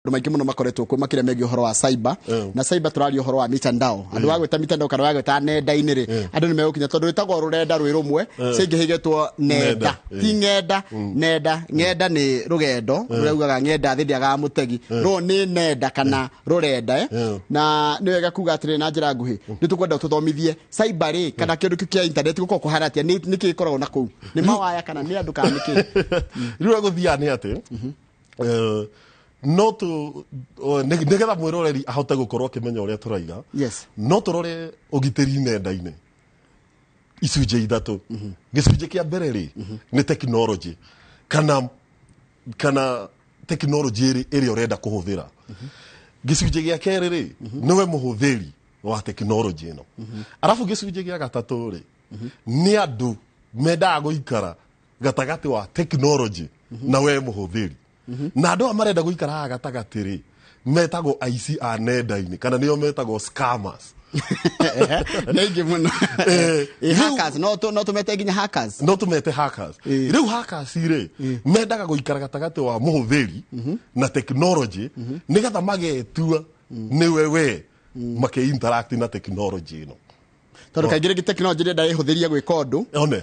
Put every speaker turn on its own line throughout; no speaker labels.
Andũ maingĩ mũno makoretwo kuo makĩria megiĩ ũhoro wa cyber. Na cyber tũraria ũhoro wa mitandao. Andũ wagwĩta mitandao kana wagwĩta nenda-inĩ rĩ, andũ nĩ megũkinya tondũ rĩtagwo rũrenda rwĩ rũmwe, ciaingĩha igetwo nenda.
Nenda.
Ti ng'enda, nenda. Ng'enda nĩ rũgendo rũrĩa ugaga ng'enda thĩ ndĩagaga mũtegi. Rũũ nĩ nenda kana rũrenda, eh? Na nĩ wega kuga atĩrĩ na njĩra nguhĩ, nĩ tũkwenda tũthomithie cyber rĩ, kana kĩndũ kĩu kĩa internet gũkoragwo kũhana atĩa, nĩ kĩĩ gĩkoragwo na kũu, nĩ mawaya kana nĩ andũ kana nĩ kĩĩ?
Rĩu ũrĩa gũthiaga nĩ atĩ no tu nĩgetha mwĩroreri ahote gũkorwo akĩmenya ũrĩa tũraiga, no tũrore ũgitĩri nenda-inĩ icunjĩ ithatũ. Gĩcunjĩ kĩa mbere rĩ, nĩ technology kana technology ĩrĩa ũrenda kũhũthĩra. Gĩcunjĩ gĩa kerĩ rĩ, nĩwe mũhũthĩri wa technology ĩno. Arabu gĩcunjĩ gĩa gatatũ rĩ, nĩ andũ mendaga gũikara gatagatĩ wa technology na we mũhũthĩri. Na andũ aya marenda gũikara haha gatagatĩ rĩ, metagwo aici a nenda-inĩ kana nĩo metagwo scammers.
Nĩ aingĩ mũno. Hackers, no tũmete nginya hackers.
No tũmete hackers. Rĩu hackers rĩ, mendaga gũikara gatagatĩ wa mũhũthĩri na technology nĩgetha magetua nĩwe we makĩ interact na technology ĩno.
Tondũ kaingĩ rĩngĩ technology ndĩrenda ĩhũthĩrie gwĩka ũndũ
one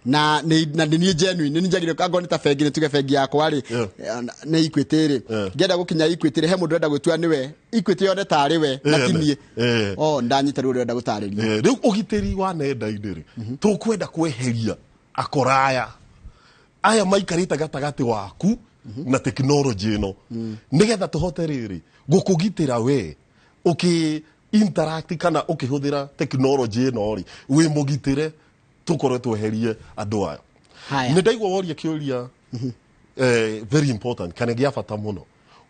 na nĩ niĩ genuine, nĩ njagĩrĩire angorwo nĩ ta bengi, nĩ tuge bengi yakwa rĩ, nĩ Equity rĩ, ngĩenda gũkinya Equity rĩ, he mũndũ ũrenda gwĩtua nĩwe Equity, yone tarĩ we na ti niĩ. Oh, ndanyita rĩu ũrĩa ũrenda gũtarĩria.
Rĩu ũgitĩri wa nenda-inĩ rĩ, tũkwenda kweheria akoraya aya maikarĩte gatagatĩ waku na technology ĩno, nĩgetha tũhote rĩrĩ gũkũgitĩra we ũkĩ interact kana ũkĩhũthĩra technology ĩno rĩ, wĩ mũgitĩre, tũkorwo tweherie andũ aya.
Haya.
Nĩ ndaigua woria kĩũria very important kana gĩa bata mũno: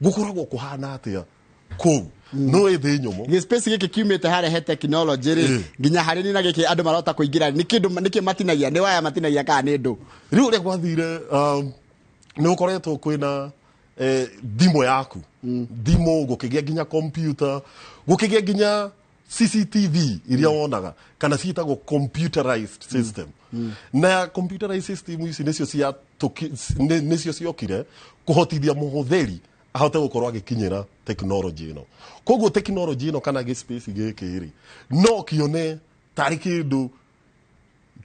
gũkoragwo kũhana atĩa kũu no ĩ thĩ nyũmũ?
Gĩ space gĩkĩ kiumĩte harĩa he technology rĩ, nginya harĩ ni na gĩkĩ andũ marahota kũingĩra, nĩ kĩndũ nĩkĩ matinagia? Nĩ waya matinagia kana nĩ ndũ?
Rĩu ũrĩa gwathire, nĩ gũkoretwo kwĩna thimũ yaku, thimũ, gũkĩgĩa nginya computer, gũkĩgĩa nginya CCTV iria wonaga kana ciĩtagwo computerized system. Na computerized system ici nĩcio cia nĩcio ciokire kũhotithia mũhũthĩri ahote gũkorwo agĩkinyĩra technology ĩno. Koguo technology ĩno kana gĩ space gĩkĩ rĩ, no kĩone tarĩ kĩndũ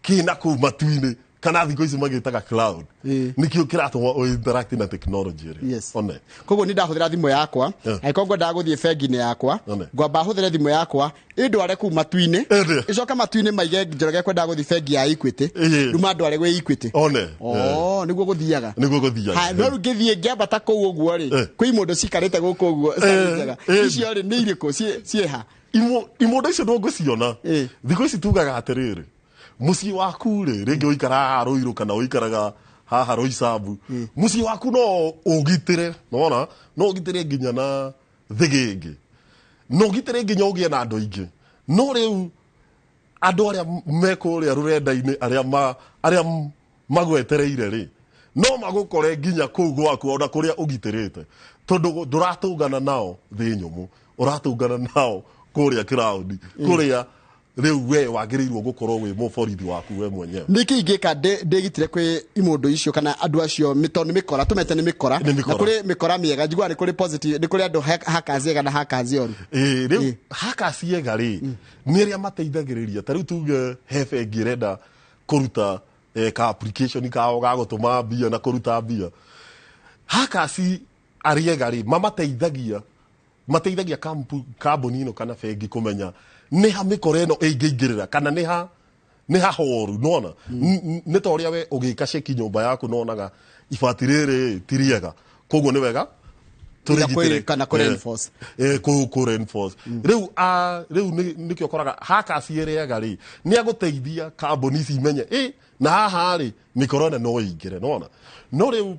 kĩna kũu matu-inĩ kana thikũ ici magĩtaga cloud. Nĩkĩo kĩratũma ũ interact na technology rĩ. One.
Koguo nĩ ndahũthĩra thimũ yakwa, angĩkorwo ngwendaga gũthiĩ bengi-inĩ yakwa, ngwamba hũthĩre thimũ yakwa ĩndware kũu matu-inĩ, ĩcoke matu-inĩ maige Njoroge kwendaga gũthiĩ bengi ya Equity, rĩu mandware gwĩ Equity.
One.
Oh, nĩguo gũthiaga.
Nĩguo gũthiaga.
Ha, no rĩu ngĩthiĩ ngĩambata kũu ũguo rĩ, kwĩ imũndũ cikarĩte gũkũ ũguo citarĩ njega. Icio rĩ, nĩ irĩkũ? Ciĩha?
Imondo icio ndũngĩciona. Thikũ ici tugaga atĩrĩrĩ, mũciĩ waku rĩ, rĩngĩ ũikaraga haha Rũirũ kana ũikaraga haha Roysambu, mũciĩ waku no ũgitĩre, nona no ũgitĩre nginya na thĩgĩngĩ, no ũgitĩre nginya ũgĩe na andũ aingĩ. No rĩu andũ arĩa me kũrĩa rũrenda-inĩ, arĩa magwetereire rĩ, no magũkore nginya kũu gwaku ona kũrĩa ũgitĩrĩte, tondũ ndũratũngana nao thĩ nyũmũ, ũratũngana nao kũrĩa cloud, kũrĩa rĩu we wagĩrĩirwo gũkorwo wĩ mũborithi waku we mwenyewe.
Nĩkĩ ingĩka ndĩgitĩre kwĩ imũndũ icio kana andũ acio? Tondũ nĩ mĩkora, tũmete nĩ mĩkora.
Nĩ mĩkora.
Na kũrĩ mĩkora mĩega, njiguaga nĩ kũrĩ positive, nĩ kũrĩ andũ hackers ega na hackers oru.
Ĩĩ, rĩu hackers ega rĩ, nĩ arĩa mateithagĩrĩria. Ta rĩu tuge he bengi ĩrenda kũruta ka application kao ga gũtũma mbia na kũruta mbia. Hackers arĩa ega rĩ, mamateithagia, mateithagia kambuni ĩno kana bengi kũmenya nĩ ha mĩkora ĩno ĩngĩingĩrĩra kana nĩ ha horu nona. Nĩ ta ũrĩa we ũgĩka ceki nyũmba yaku nonaga ibati rĩrĩ ti rĩega, koguo nĩ wega tũrĩgitĩre.
Kana kũ reinforce.
Kũ reinforce. Rĩu rĩu nĩkĩo ũkoraga hackers ĩrĩa ega rĩ, nĩ agũteithia kambuni ici imenye na haha rĩ, mĩkora ĩno no ĩingĩre nona. No rĩu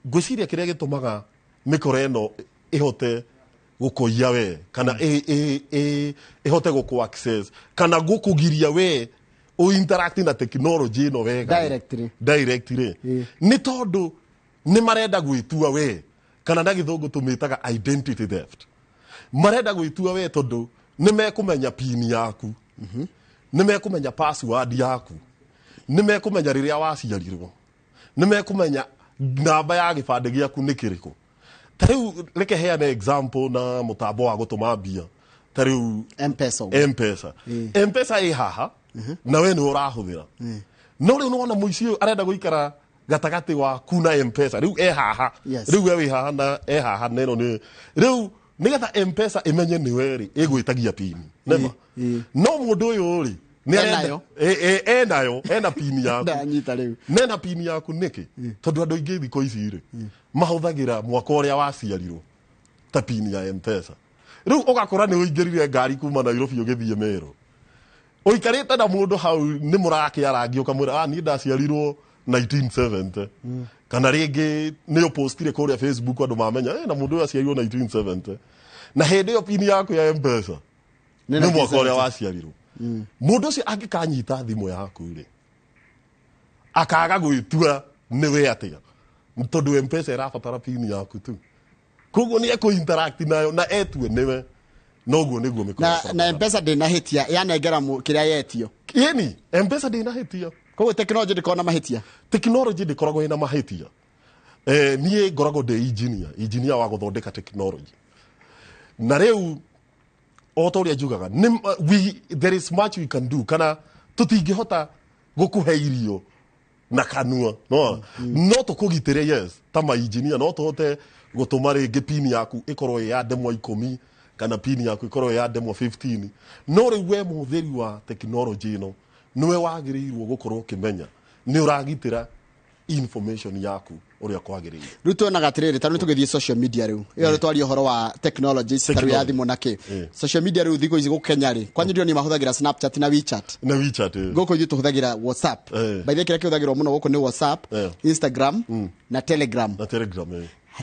ngwĩciria kĩrĩa gĩtũmaga mĩkora ĩno ĩhote gũkũiya we kana ĩhote gũkũ access kana gũkũgiria we ũ interact na technology ĩno wega rĩ,
Directly.
Directly, nĩ tondũ nĩ marenda gwĩtua we, kana na Gĩthũngũ tũmĩtaga identity theft. Marenda gwĩtua we tondũ nĩ mekũmenya pin yaku, nĩ mekũmenya password yaku, nĩ mekũmenya rĩrĩa waciarirwo, nĩ mekũmenya namba ya gĩbandĩ gĩaku nĩ kĩrĩkũ. Ta rĩu reke heane example na mũtambo wa gũtũma mbia, ta rĩu
Mpesa ũguo.
Mpesa. Mpesa ĩ haha na we nĩwe ũrahũthĩra, no rĩu nĩwona mũici ũyũ arenda gũikara gatagatĩ waku na Mpesa. Rĩu e haha. Rĩu we wĩ haha na e haha, na ĩno nĩ rĩu nĩgetha Mpesa ĩmenye nĩwe rĩ, ĩgwĩtagia pini nĩma. No mũndũ ũyũ rĩ, nĩ arenda-
Enayo.
Enayo, ena pini yaku.
Ndanyita rĩu.
Nena pini yaku nĩkĩ? Tondũ andũ aingĩ thikũ ici rĩ, mahũthagĩra mwaka ũrĩa waciarirwo ta pini ya Mpesa. Rĩu ũgakora nĩ ũingĩrire ngari kuma Nairobi ũgĩthiĩ Meru, ũikarĩte na mũndũ hau, nĩ mũrakĩarangi, ũkamwĩra, "Ah, niĩ ndaciarirwo 1970." Kana rĩngĩ nĩ ũpostire kũrĩa Facebook, andũ mamenya, "Eh, na mũndũ ũyũ aciarirwo 1970," na hĩndĩ ĩyo pini yaku ya Mpesa
Nĩ
nĩ mwaka ũrĩa
1970.
waciarirwo. Mũndũ ũcio angĩkanyita thimũ yaku rĩ, akaga gwĩtua nĩwe atĩa? Tondũ Mpesa ĩrabatara pini yaku tu, koguo nĩ ekũ interact nayo na etue nĩwe. Noguo nĩguo mĩkoragwo.
Na Mpesa ndĩnahĩtia yanengera kĩrĩa yetio?
Ĩni, Mpesa ndĩnahĩtia.
Koguo tekinoronjĩ ndĩkoragwo na mahĩtia?
Tekinoronjĩ ndĩkoragwo ĩna mahĩtia. Niĩ ngoragwo ndĩ engineer, engineer wa gũthondeka tekinoronjĩ. Na rĩu o ta ũrĩa njugaga, there is much we can do, kana tũtingĩhota gũkũhe irio na kanua, no tũkũgitĩre. Yes, ta mainjinia no tũhote gũtũma rĩngĩ pini yaku ĩkorwo ĩ ya ndemwa 10 kana pini yaku ĩkorwo ĩ ya ndemwa 15. No rĩu we mũhũthĩri wa tekinoronjĩ ĩno, nĩwe wagĩrĩirwo gũkorwo ũkĩmenya nĩ ũragitĩra information yaku ũrĩa kwagĩrĩire.
Rĩu tuonaga atĩrĩrĩ, ta rĩu tũgĩthiĩ social media, rĩu ĩyo twaria ũhoro wa technologies, ta rĩu ya thimũ na kĩ. Social media rĩu thikũ ici gũkũ Kenya rĩ, kwanyu ndio ni mahũthagĩra Snapchat na WeChat?
Na WeChat.
Gũkũ ithuĩ tũhũthagĩra WhatsApp. By the way, kĩrĩa kĩhũthagĩrwo mũno gũkũ nĩ WhatsApp, Instagram na Telegram.
Na Telegram.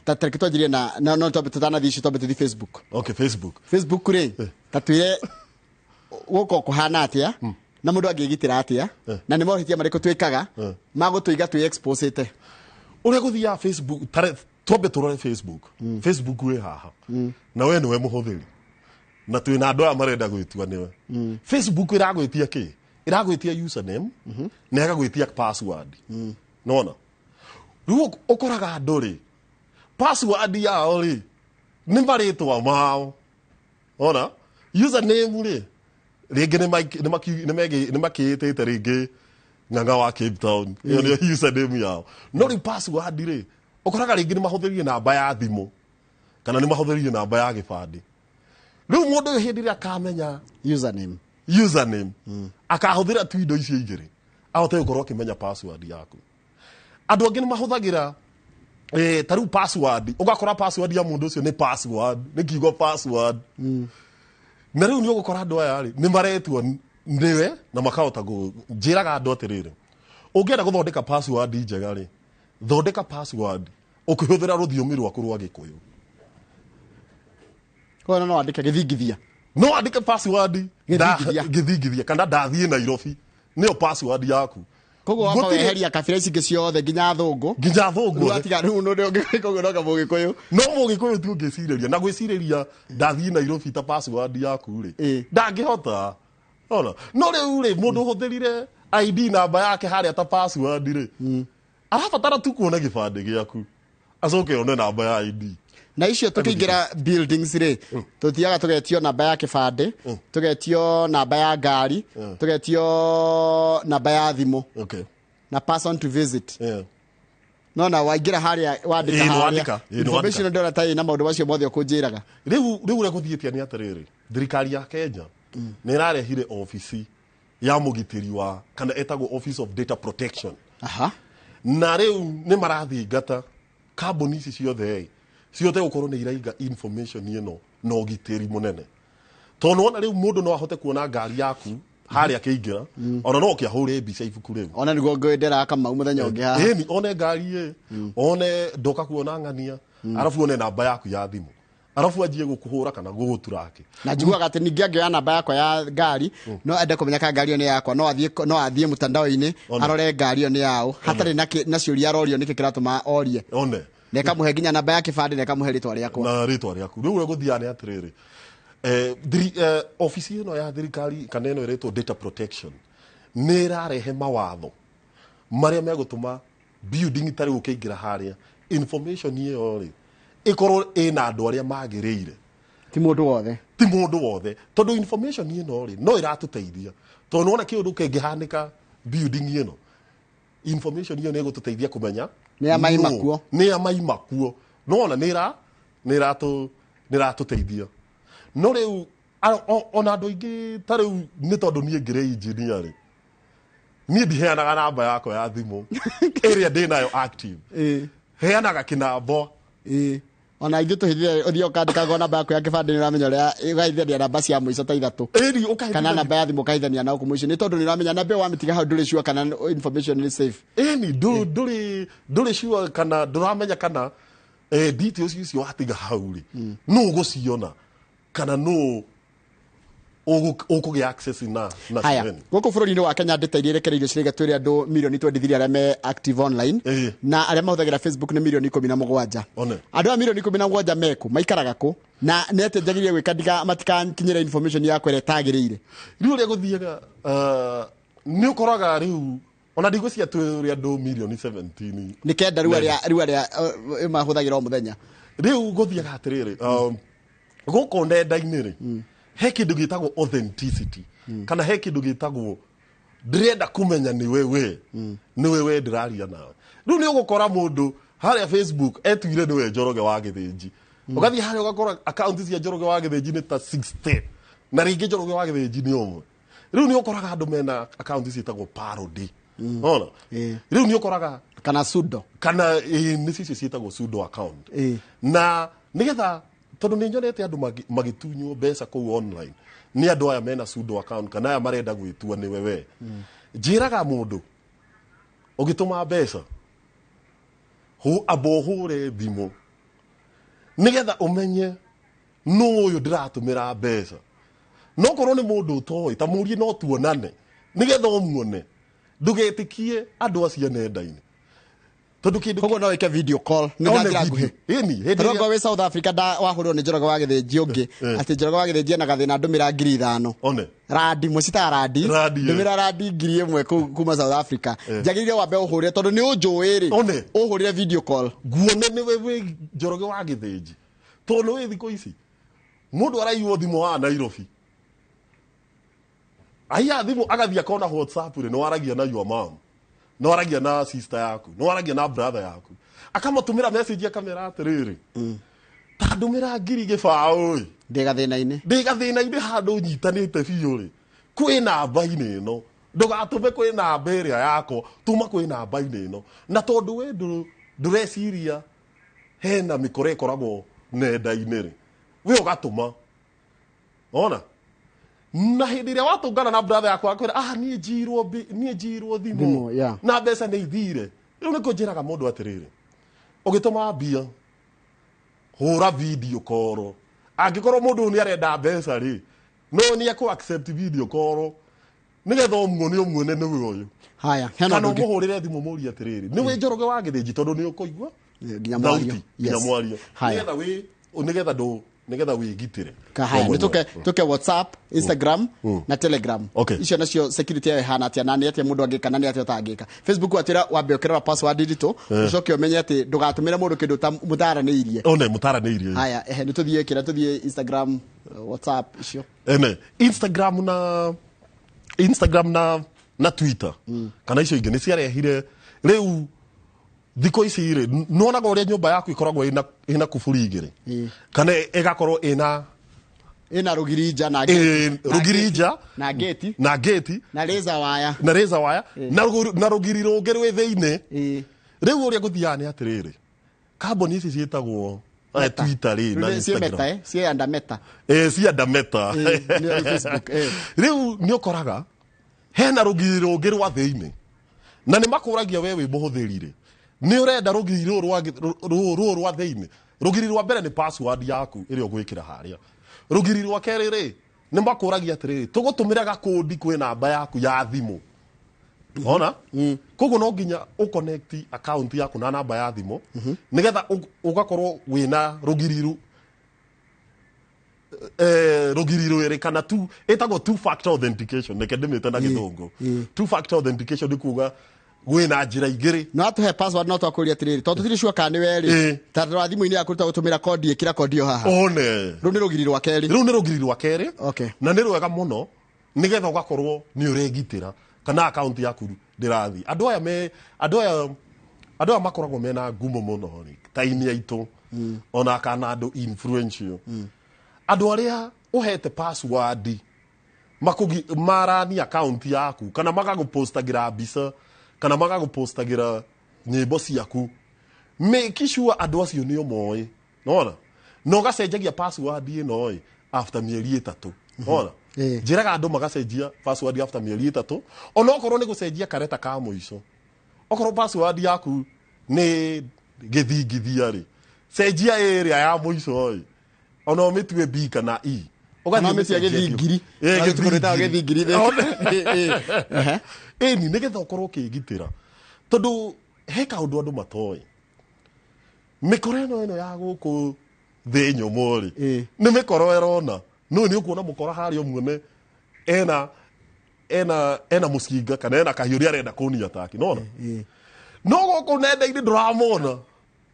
Ta tareke twanjirie na no twambe, tũtanathiĩ icio, twambe tũthiĩ Facebook.
Okay, Facebook.
Facebook rĩ, ta twĩre gũkũ kũhana atĩa na mũndũ angĩgitĩra atĩa, na nĩ mohĩtia marĩkũ twĩkaga magũtũiga twĩ exposete?
Ũrĩa gũthiaga Facebook, twambe tũrore Facebook. Facebook wĩ haha na we nĩwe mũhũthĩri, na twĩna andũ aya marenda gwĩtua nĩwe. Facebook ĩragwĩtia kĩ? Ĩragwĩtia username na ĩgagwĩtia password. Nona rĩu ũkoraga andũ rĩ, password yao rĩ nĩ marĩtwa mao. Ona username rĩ, rĩngĩ nĩ makĩĩtĩte rĩngĩ Ng'ang'a wa Cape Town, ĩyo nĩyo username yao. No rĩu password rĩ, ũkoraga rĩngĩ nĩ mahũthĩrire namba ya thimũ kana nĩ mahũthĩrire namba ya gĩbandĩ. Rĩu mũndũ ũyũ hĩndĩ ĩrĩa akamenya
username,
username, akahũthĩra tu indo icio igĩrĩ ahote gũkorwo akĩmenya password yaku. Andũ angĩ nĩ mahũthagĩra ta rĩu password, ũgakora password ya mũndũ ũcio nĩ password, nĩ kiugo password. Na rĩu nĩ ũgũkora andũ aya rĩ, nĩ maretua nĩwe na makahota njĩraga andũ atĩrĩrĩ, ũngĩenda gũthondeka password njega rĩ, thondeka password ũkĩhũthĩra rũthiomi rwaku rwa Gĩkũyũ.
Koguo no wandĩke gĩthingithia.
No andĩke password
Gĩthingithia.
Gĩthingithia kana ndathiĩ Nairobi, nĩyo password yaku.
Koguo wamba weheria kabira ici ingĩ ciothe nginya thũngũ.
Nginya thũngũ.
Rĩu atiga rĩu nũ ũngĩ, koguo no kamũgĩkũyũ.
No mũgĩkũyũ tu ũngĩcirĩria na gwĩcirĩria ndathiĩ Nairobi ta password yaku rĩ, ndangĩhota ona. No rĩu rĩ, mũndũ ũhũthĩrire ID namba yake harĩa ta password rĩ, arabatara tu kuona gĩbandĩ gĩaku, acoke one namba ya ID.
Na icio tũkĩingĩra buildings rĩ, tũthiaga tũgetio namba ya kĩbandĩ, tũgetio namba ya ngari, tũgetio namba ya thimũ na person to visit. No na waingĩra harĩa wandĩka
Ĩĩ, nĩ
harĩa
wandĩka. Ĩĩ, nĩ
information
wandĩka.
ndĩrona ta ĩna maũndũ macio mothe ũkũnjĩraga.
Rĩu ũrĩa gũthiĩte nĩ atĩrĩrĩ, thirikari ya Kenya nĩ ĩrarehire obici ya mũgitĩri wa, kana ĩtagwo Office of Data Protection. Na rĩu nĩ marathingata kambuni ici ciothe ĩ, ciothe gũkorwo nĩ iraiga information ĩno na ũgitĩri mũnene, tondũ wona rĩu mũndũ no ahote kuona ngari yaku harĩa akĩingĩra, ona no ũkĩahũre mbica ibuku rĩu.
Ona nĩguo ngwendera Kamau mũthenya ũngĩ haha.
Ĩni, one ngari ĩ, one ndoka kuona ng'ania, arabu one namba yaku ya thimũ, arabu anjie gũkũhũra kana gũgũturake.
Na njiguaga atĩ ningĩ angĩoya namba yakwa ya ngari, no ende kũmenya kana ngari ĩyo nĩ yakwa, no athiĩ mtandao-inĩ, arore ngari ĩyo nĩ yaũ hatarĩ na ciũria arorio nĩkĩ kĩratũma orie.
One.
Na ĩkamũhe nginya namba ya kĩbandĩ na ĩkamũhe rĩtwa rĩakwa.
Na rĩtwa rĩaku. Rĩu ũrĩa gũthiaga nĩ atĩrĩrĩ, obici ĩno ya thirikari kana ĩno ĩretwo data protection nĩ ĩrarehe mawatho marĩa megũtũma building ta rĩu ũkĩingĩra harĩa, information ĩyo rĩ Ĩkorwo ĩna andũ arĩa magĩrĩire.
Ti mũndũ wothe.
Ti mũndũ wothe, tondũ information ĩno rĩ, no ĩratũteithia, tondũ nĩwona kĩũndũ kĩngĩhanĩka building ĩno, information ĩyo nĩ ĩgũtũteithia kũmenya
Nĩ a maima
nũ-
kuo.
Nĩ a maima kuo. Nĩwona nĩ ĩratũteithia. No rĩu ona andũ aingĩ ta rĩu, nĩ tondũ niĩ ngĩrĩ engineer rĩ, niĩ ndiheanaga namba yakwa ya thimũ ĩrĩa ndĩnayo active. Heanaga kĩnambo.
Ĩĩ, ona ithuĩ tũhithire, ũthiĩ ũkandĩkaga namba yaku ya kĩbandĩ, nĩ ũramenya ũrĩa ũgahithania namba cia mũico ta ithatũ.
Ĩni ũkahithania.
Kana namba ya thimũ ũkahithania na gũkũ mũico, nĩ tondũ nĩ ũramenya namba ĩyo wamĩtiga hau ndũrĩ sure kana information nĩ safe.
Ĩni ndũrĩ sure kana ndũramenya kana details icio watiga hau rĩ, nũ ũgũciona kana nũ ũkũgĩa access na
Haya.
ciene.
Gũkũ bũrũri-inĩ wa Kenya, ndĩta iria irekereirio ciraiga twĩrĩ andũ milioni 23 arĩa me active online, na arĩa mahũthagĩra Facebook nĩ milioni 17.
One.
Andũ aya milioni 17 meku maikaraga kũ, na nĩ atĩa njagĩrĩire gwĩka ndiga matikankinyĩre information yakwa ĩrĩa ĩtagĩrĩire?
Rĩu ũrĩa gũthiaga, nĩ ũkoraga rĩu ona ndigũcia twĩ ũrĩa andũ milioni 17
Nĩ kenda rĩu arĩa mahũthagĩra o mũthenya.
Rĩu gũthiaga atĩrĩrĩ, gũkũ nenda-inĩ rĩ, he kĩndũ gĩtagwo authenticity, kana he kĩndũ gĩtagwo ndĩrenda kũmenya nĩwe we, nĩwe we ndĩraria nawe. Rĩu nĩ ũgũkora mũndũ harĩa Facebook etuire nĩwe Njoroge wa Gĩthĩnji. Ũgathiĩ harĩa ũgakora akaunti cia Njoroge wa Gĩthĩnji nĩ ta 60, na rĩngĩ Njoroge wa Gĩthĩnji nĩ ũmwe. Rĩu nĩ ũkoraga andũ mena akaunti ciĩtagwo parody, ona rĩu nĩ ũkoraga
Kana pseudo.
Kana nĩ cicio ciĩtagwo pseudo account. Na nĩgetha, tondũ nĩ nyonete andũ magĩtunywo mbeca kũu online nĩ andũ aya mena pseudo account, kana aya marenda gwĩtua nĩwe we, njĩraga mũndũ ũgĩtũma mbeca amba ũhũre thimũ nĩgetha ũmenye nũ ũyũ ndĩratũmĩra mbeca. No korwo nĩ mũndũ ũtoĩ, ta mũrie no tuonane nĩgetha ũmuone. Ndũgetĩkie andũ acio nenda-inĩ, tondũ kĩndũ
Koguo no wĩke video call nĩ na
One
njĩra
video.
nguhĩ.
Ĩni, hĩndĩ
Tarĩ
ĩrĩa-
wĩ South Africa, nda wahũrwo nĩ Njoroge wa Gĩthĩnji ũngĩ atĩ Njoroge wa Gĩthĩnji ena gathĩna, ndũmĩra 5,000.
One.
Randi mũcitaga randi.
Randi, eh.
Ndũmĩra randi 1,000 kũu kuma South Africa, njagĩrĩire wambe ũhũrĩre, tondũ nĩ ũnjũĩ rĩ,
One.
ũhũrĩre video call.
Nguone nĩwe wĩ Njoroge wa Gĩthĩnji, tondũ wĩ thikũ ici mũndũ araiywo thimũ wa Nairobi, aiya thimũ agathiĩ akona WhatsApp rĩ, nĩ waragia na your mom, nĩ waragia na sister yaku, nĩ waragia na brother yaku, akamũtũmĩra message akamera atĩrĩrĩ, ta ndũmĩra 0.20 ĩ.
Ndĩ gathĩna-inĩ.
Ndĩ gathĩna-inĩ handũ nyitanĩte biũ rĩ, kwĩ namba-inĩ ĩno, ndũgatũme kwĩ namba ĩrĩa yakwa, tũma kwĩ namba-inĩ ĩno. Na tondũ we ndũreciria hena mĩkora ĩkoragwo nenda-inĩ rĩ, we ũgatũma. Ona na hĩndĩ ĩrĩa watũngana na brother yakwa, akwĩra, "Ah, niĩ njirwo niĩ njirwo thimũ."
Thimũ, yeah.
Na mbeca nĩ ithire. Rĩu nĩkĩo njĩraga mũndũ atĩrĩrĩ, ũgĩtũma mbia hũra video call. Angĩkorwo mũndũ ũyũ nĩ arenda mbeca rĩ, no nĩ ekũ accept video call nĩgetha ũmuone, ũmuone nĩwe ũyũ.
Haya, hena
Kana
ũndũ ũngĩ.
Ũmũhũrĩre thimũ, mũrie atĩrĩrĩ, nĩwe Njoroge wa Gĩthĩnji? Tondũ nĩ ũkũigua
Nginya mwario.
thauti, nginya mwario.
Haya.
Nĩgetha wĩ nĩgetha ndũ nĩgetha wĩgitĩre.
Haya,
We
nĩ tũke
mwenyewe.
tũke WhatsApp, Instagram na Telegram. Icio nacio security yayo ĩhana atĩa, na nĩ atĩa mũndũ angĩka na nĩ atĩa ũtangĩka? Facebook atĩra wambe ũkĩrora password nditũ, ũcoke ũmenye atĩ ndũgatũmĩre mũndũ kĩndũ ta mũtaranĩirie.
One mũtaranĩirie.
Haya, ehe, nĩ tũthiĩ kĩrĩa, tũthiĩ Instagram, WhatsApp icio.
Ene Instagram na Twitter kana icio ingĩ nĩ ciarehire. Rĩu thikũ ici rĩ, nĩwonaga ũrĩa nyũmba yaku ĩkoragwo ĩna kuburi igĩrĩ, kana ĩgakorwo ĩna
Ĩna rũgiri nja na na
rũgiri nja.
Na gate.
Na gate.
Na razor wire.
Na razor wire na rũgiri rũngĩ rwĩ thĩinĩ. Rĩu ũrĩa gũthiaga nĩ atĩrĩrĩ, kambuni ici ciĩtagwo Twitter rĩ na
Rĩu ciĩ
Instagram.
Meta, ciĩ under Meta.
Ci under Meta.
Nĩyo Facebook.
Rĩu nĩ ũkoraga hena rũgiri rũngĩ rwa thĩinĩ, na nĩ makũragia we wĩ mũhũthĩri rĩ, nĩ ũrenda rũgiri rũrũ rwa thĩinĩ? Rũgiri rwa mbere nĩ password yaku ĩrĩa ũgwĩkĩra harĩa. Rũgiri rwa kerĩ rĩ, nĩ makũragia atĩrĩrĩ, tũgũtũmĩra gakũndi kwĩ namba yaku ya thimũ. Ona koguo no nginya ũconnect account yaku na namba ya thimũ nĩgetha ũgakorwo wĩna rũgiri rũgiri rwĩrĩ, kana tu ĩtagwo two factor authentication, reke ndĩmĩte na Gĩthũngũ. Two factor authentication nĩ kuga Gwĩna njĩra igĩrĩ.
No atũhe password, no twakũria atĩrĩrĩ, tondũ tũtirĩ sure kana nĩ we rĩ. Ta rora thimũ-inĩ yaku tũgũtũmĩra kondi, ĩkĩra kondi ĩyo haha.
One.
Rũu nĩ rũgiri rwa kerĩ.
Rĩu nĩ rũgiri rwa kerĩ.
Okay.
Na nĩ rwega mũno nĩgetha ũgakorwo nĩ ũregitĩra kana akaunti yaku ndĩrathiĩ. Andũ aya makoragwo mena ngumo mũno rĩ, ta ini aitũ ona kana andũ influential, andũ arĩa ũhete password makugi marani akaunti yaku kana magagũpostagĩra mbica kana magagũpostagĩra nyĩmbo ciaku, make sure andũ acio nĩo moĩ, nona na ũgacenjagia password ĩno ĩ after mĩeri 3, nona. Njĩraga andũ magacenjia password after mĩeri 3, ona okorwo nĩ gũcenjia kareta ka mũico. Okorwo password yaku nĩ gĩthingithia rĩ, cenjia ĩrĩa ya mũico ĩ, ona ũmĩtue B kana E.
Kana
Ũgathiĩ
ũmĩtie
ũmĩcenjetie.
gĩthingiri.
Ĩ,
Kana tũkũrĩtaga
gĩthingiri.
gĩthingiri. Ehe.
Ĩni nĩgetha ũkorwo ũkĩgitĩra, tondũ he kaũndũ andũ matoĩ, mĩkoro ĩno ya gũkũ thĩ nyũmũ rĩ, nĩ mĩkoro ĩrona no nĩ ũkuona mũkora harĩa ũmuone ena mũcinga kana ena kahiũ ũrĩa arenda kũnia taki, nona. No gũkũ nenda-inĩ ndũramona,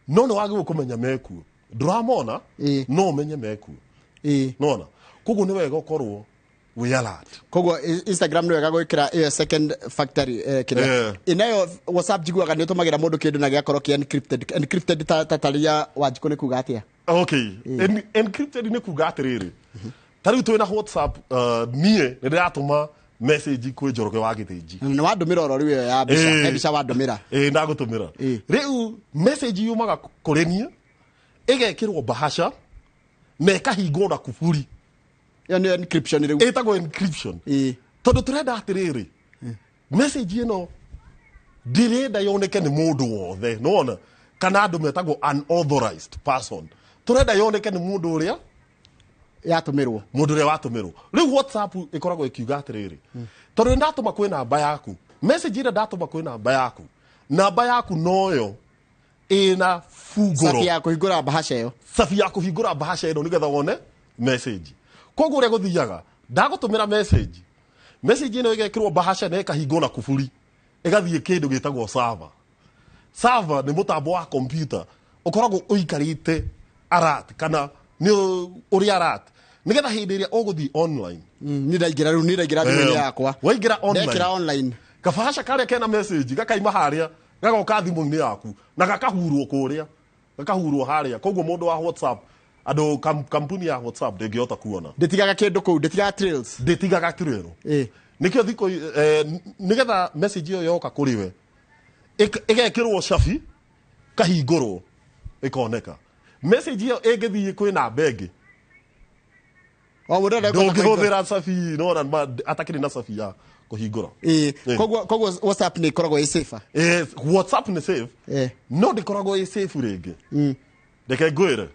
no nĩ wagĩrĩirwo kũmenya mekuo. Ndũramona, no ũmenye mekuo. Nona koguo nĩ wega ũkorwo wĩ alert.
Koguo Instagram nĩ wega gwĩkĩra ĩyo second factory, kĩrĩa ĩnayo WhatsApp. Njiguaga nĩ ũtũmagĩra mũndũ kĩndũ na gĩgakorwo kĩ encrypted. Encrypted, ta taria Wanjikũ, nĩ kuga atĩa?
Okay. Encrypted nĩ kuga atĩrĩrĩ, ta rĩu twĩna WhatsApp, niĩ nĩ ndĩratũma message kwĩ Njoroge wa Gĩthĩnji.
Nĩ wandũmĩra oro rĩu ĩyo ya mbica. He mbica wandũmĩra.
Ĩ, ndagũtũmĩra. Rĩu message yumaga kũrĩ niĩ, ĩgekĩrwo bahasha na ĩkahingwo na kuburi.
Ĩyo nĩyo encryption rĩu.
Ĩtagwo encryption. Tondũ tũrenda atĩrĩrĩ, message ĩno ndĩrenda yoneke nĩ mũndũ wothe, nĩwona, kana andũ metagwo unauthorized person. Tũrenda yoneke nĩ mũndũ ũrĩa
yatũmĩrwo.
Mũndũ ũrĩa watũmĩrwo. Rĩu WhatsApp ĩkoragwo ĩkiuga atĩrĩrĩ, tondũ nĩ ndatũma kwĩ namba yaku message ĩrĩa ndatũma kwĩ namba yaku, namba yaku noyo ĩna bungũro
cabi ya kũhingũra bahasha ĩyo.
Cabi ya kũhingũra bahasha ĩno nĩgetha wone message. Koguo ũrĩa gũthiaga, ndagũtũmĩra message, message ĩno ĩgekĩrwo bahasha na ĩkahingwo na kuburi, ĩgathiĩ kĩndũ gĩtagwo server. Server nĩ mũtambo wa computer ũkoragwo ũikarĩte alert, kana nĩ ũrĩ alert, nĩgetha hĩndĩ ĩrĩa ũgũthiĩ online.
Niĩ ndaingĩra rĩu, niĩ ndaingĩra thimũ-inĩ yakwa.
Waingĩra online.
Ndekĩra online.
Kabahasha karĩa kena message gakaima harĩa, gagoka thimũ-inĩ yaku na gakahurwo kũrĩa, gakahurwo harĩa. Koguo mũndũ wa WhatsApp, andũ kampuni ya WhatsApp ndĩngĩhota kuona.
Ndĩtigaga kĩndũ kũu, ndĩtigaga trails.
Ndĩtigaga trail. Nĩkĩo thikũ nĩgetha message ĩyo yoka kũrĩ we, ĩgekĩrwo cabi, kahingũrwo, ĩkoneka. Message ĩyo ĩngĩthiĩ kwĩ namba ĩngĩ,
O mũndũ arenda kũhingũra.
Ndũngĩhũthĩra cabi nona atakĩrĩ na cabi ya kũhingũra.
Koguo WhatsApp nĩ ĩkoragwo ĩ safer.
WhatsApp nĩ safe. No ndĩkoragwo ĩ safe rĩngĩ. Reke ngwĩre,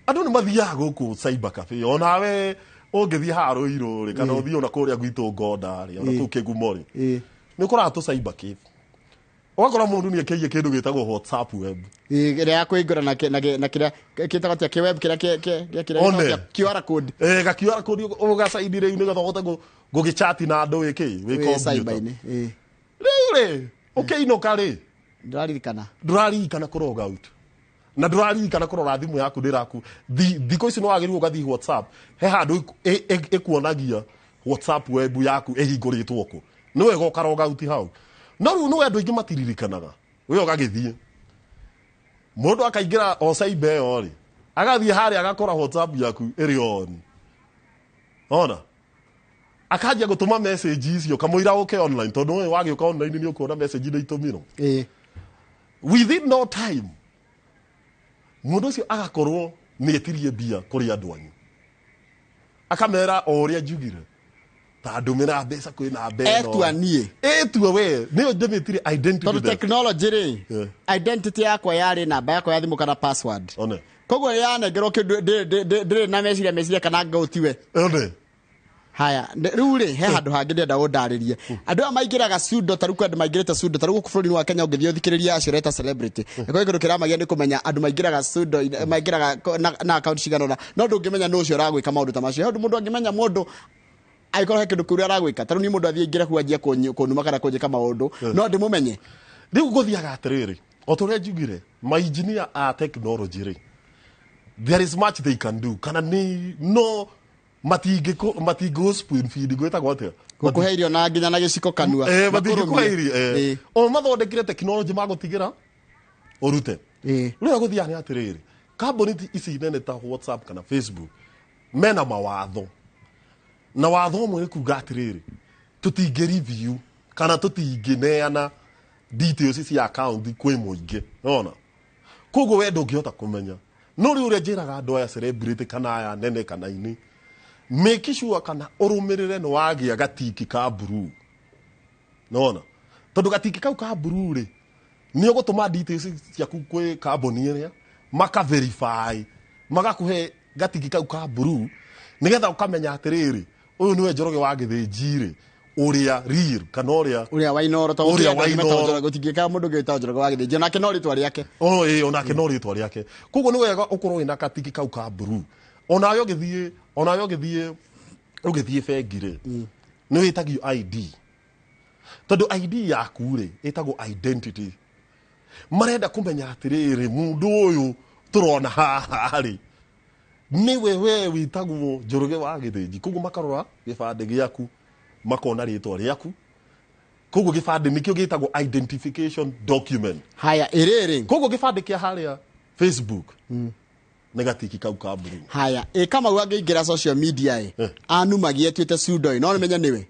andũ nĩ mathiaga gũkũ cyber cafe. Onawe ũngĩthiĩ haha Rũirũ rĩ, kana ũthiĩ ona kũrĩa gwitũ Ngonda rĩ, ona kũu Kĩgumo rĩ, nĩ ũkoraga tũ cyber cafe, ũgakora mũndũ nĩ ekĩire kĩndũ gĩtagwo WhatsApp Web.
Ĩrĩa ya kũhingũra na kĩrĩa kĩtagwo atĩa, kĩweb kĩrĩa kĩrĩa
One.
gĩtagwo atĩa? QR code.
Ga QR code ũgacaini rĩu nĩgetha ũhote gũgĩchat na andũ wĩ kĩ wĩ
Wĩ
computer.
cyber-inĩ.
Rĩu rĩ, ũkĩinũka rĩ,
Ndĩraririkana.
Ndũraririkana kũ log out na ndũraririkana kũrora thimũ yaku ndĩraku. Thikũ ici nĩ wagĩrĩirwo ũgathiĩ WhatsApp, he handũ ĩkuonagia WhatsApp Web yaku ĩhingũrĩtwo kũ, nĩ wega ũka log out hau. No rĩu nĩwe andũ aingĩ matiririkanaga, we ũgagĩthiĩ mũndũ akaingĩra o cyber ĩyo rĩ, agathiĩ harĩa agakora WhatsApp yaku ĩrĩ on, ona akanjia gũtũma message icio kamũira ũke online, tondũ we wagĩũka online nĩ ũkuona message nĩ itũmirwo. Within no time mũndũ ũcio agakorwo nĩ etirie mbia kũrĩ andũ anyu, akamera o ũrĩa njugire, ta ndũmĩra mbeca kwĩ namba ĩno.
Etua niĩ.
Etua we, nĩyo ndĩmĩtire identity
Tondũ
theft.
Technology rĩ, identity yakwa yarĩ namba yakwa ya thimũ kana password.
One.
Koguo yanengerwo kĩndũ ndĩrĩ na meciria kana ngaũtiwe.
One.
Haya, rĩu rĩ, he handũ hangĩ ndĩrenda ũndarĩrie. Andũ aya maingĩraga pseudo, ta rĩu kwĩ andũ maingĩrĩte pseudo, ta rĩu gũkũ bũrũri-inĩ wa Kenya ũngĩthiĩ ũthikĩrĩrie acio ũreta celebrity. Nĩkũrĩ kĩndũ kĩramagia nĩ kũmenya andũ maingĩraga pseudo, maingĩraga na account cigana ũna, no ndũngĩmenya nũ ũcio ũragwĩka maũndũ ta macio. He ũndũ mũndũ angĩmenya mũndũ Angĩkorwo he kĩndũ kĩũru aragwĩka, ta rĩu niĩ mũndũ athiĩ aingĩre kũu anjie kũnuma kana kũnjĩka maũndũ, no ndĩmũmenye.
Rĩu gũthiaga atĩrĩrĩ, o ta ũrĩa njugire, mainjinia a technology rĩ, there is much they can do, kana nĩ no matingĩ spoon feed, gwĩtagwo atĩa?
Gũkũhe irio na nginya na gĩciko kanua.
Matingĩkũhe
Makũrũmie.
irio. O mathondekire technology magũtigĩra ũrute. Rĩu gũthiaga nĩ atĩrĩrĩ, kambuni ici nene ta WhatsApp kana Facebook mena mawatho, na watho ũmwe nĩ kuga atĩrĩrĩ, tũtingĩ review kana tũtingĩneana details cia account kwĩ mũingĩ, nona koguo we ndũngĩhota kũmenya. No rĩu ũrĩa njĩraga andũ aya celebrity kana aya nene kana ini, make sure kana ũrũmĩrĩre nĩ wagĩa gatiki ka blue, nona tondũ gatiki kau ka blue rĩ, nĩ ũgũtũma details ciaku kwĩ kambuni ĩrĩa maka verify, magakũhe gatiki kau ka blue, nĩgetha ũkamenya atĩrĩrĩ, ũyũ nĩwe Njoroge wa Gĩthĩnji rĩ, ũrĩa real kana ũrĩa
Ũrĩa wa Inooro, tondũ
Ũrĩa
gũtirĩ
wa
andũ angĩ metagwo
Inooro.
Njoroge, gũtingĩkaga mũndũ ũngĩ wĩtagwo Njoroge wa Gĩthĩnji, onake no rĩtwa rĩake.
O ĩ, onake no rĩtwa rĩake. Koguo nĩ wega ũkorwo wĩna katiki kau ka blue. Onawe ũgĩthiĩ bengi rĩ, nĩ wĩtagio ID, tondũ ID yaku rĩ, ĩtagwo identity. Marenda kũmenya atĩrĩrĩ, mũndũ ũyũ tũrona haha rĩ, nĩwe we wĩtagwo Njoroge wa Gĩthĩnji. Koguo makarora gĩbandĩ gĩaku, makona rĩtwa rĩaku. Koguo gĩbandĩ nĩkĩo gĩtagwo identification document.
Haya, ĩrĩrĩ.
Koguo gĩbandĩ kĩa harĩa Facebook nĩ gatiki kau ka blue.
Haya, ĩ Kamau angĩingĩra social media ĩ anumagie atuĩte pseudo ĩ, no nĩmenye nĩwe?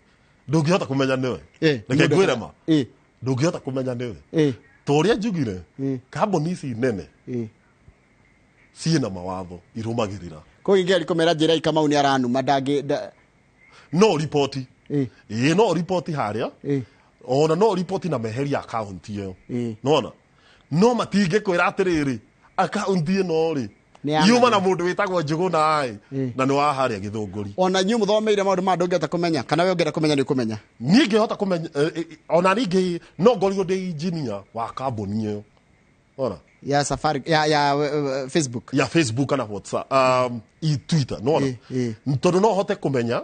Ndũngĩhota kũmenya nĩwe. Reke
Mũndũ
ngwĩre ma, ndũngĩhota kũmenya nĩwe, ta ũrĩa njugire, kambuni ici nene ciĩna mawatho irũmagĩrĩra.
Koguo ingĩgeria kũmera njĩra Kamau nĩ aranuma, ndangĩ
No ripoti. Ĩĩ, no ripoti harĩa. Ona no ripoti na meheria akaunti ĩyo. Nona no matingĩkwĩra atĩrĩrĩ, akaunti ĩno rĩ,
Nĩ ya
yuma na
ng'ania.
mũndũ wĩtagwo Njũgũna ĩ, na nĩ wa harĩa Gĩthũngũri.
Ona inyuĩ mũthomeire maũndũ maya ndũngĩhota kũmenya, kana we ũngĩenda kũmenya nĩ ũkũmenya?
Niĩ ngĩhota kũmenya, ona ningĩ no ngorirwo ndĩ engineer wa kambuni ĩyo, ona
Ya safari ya Facebook.
Ya Facebook kana WhatsApp, i Twitter, nona tondũ no hote kũmenya,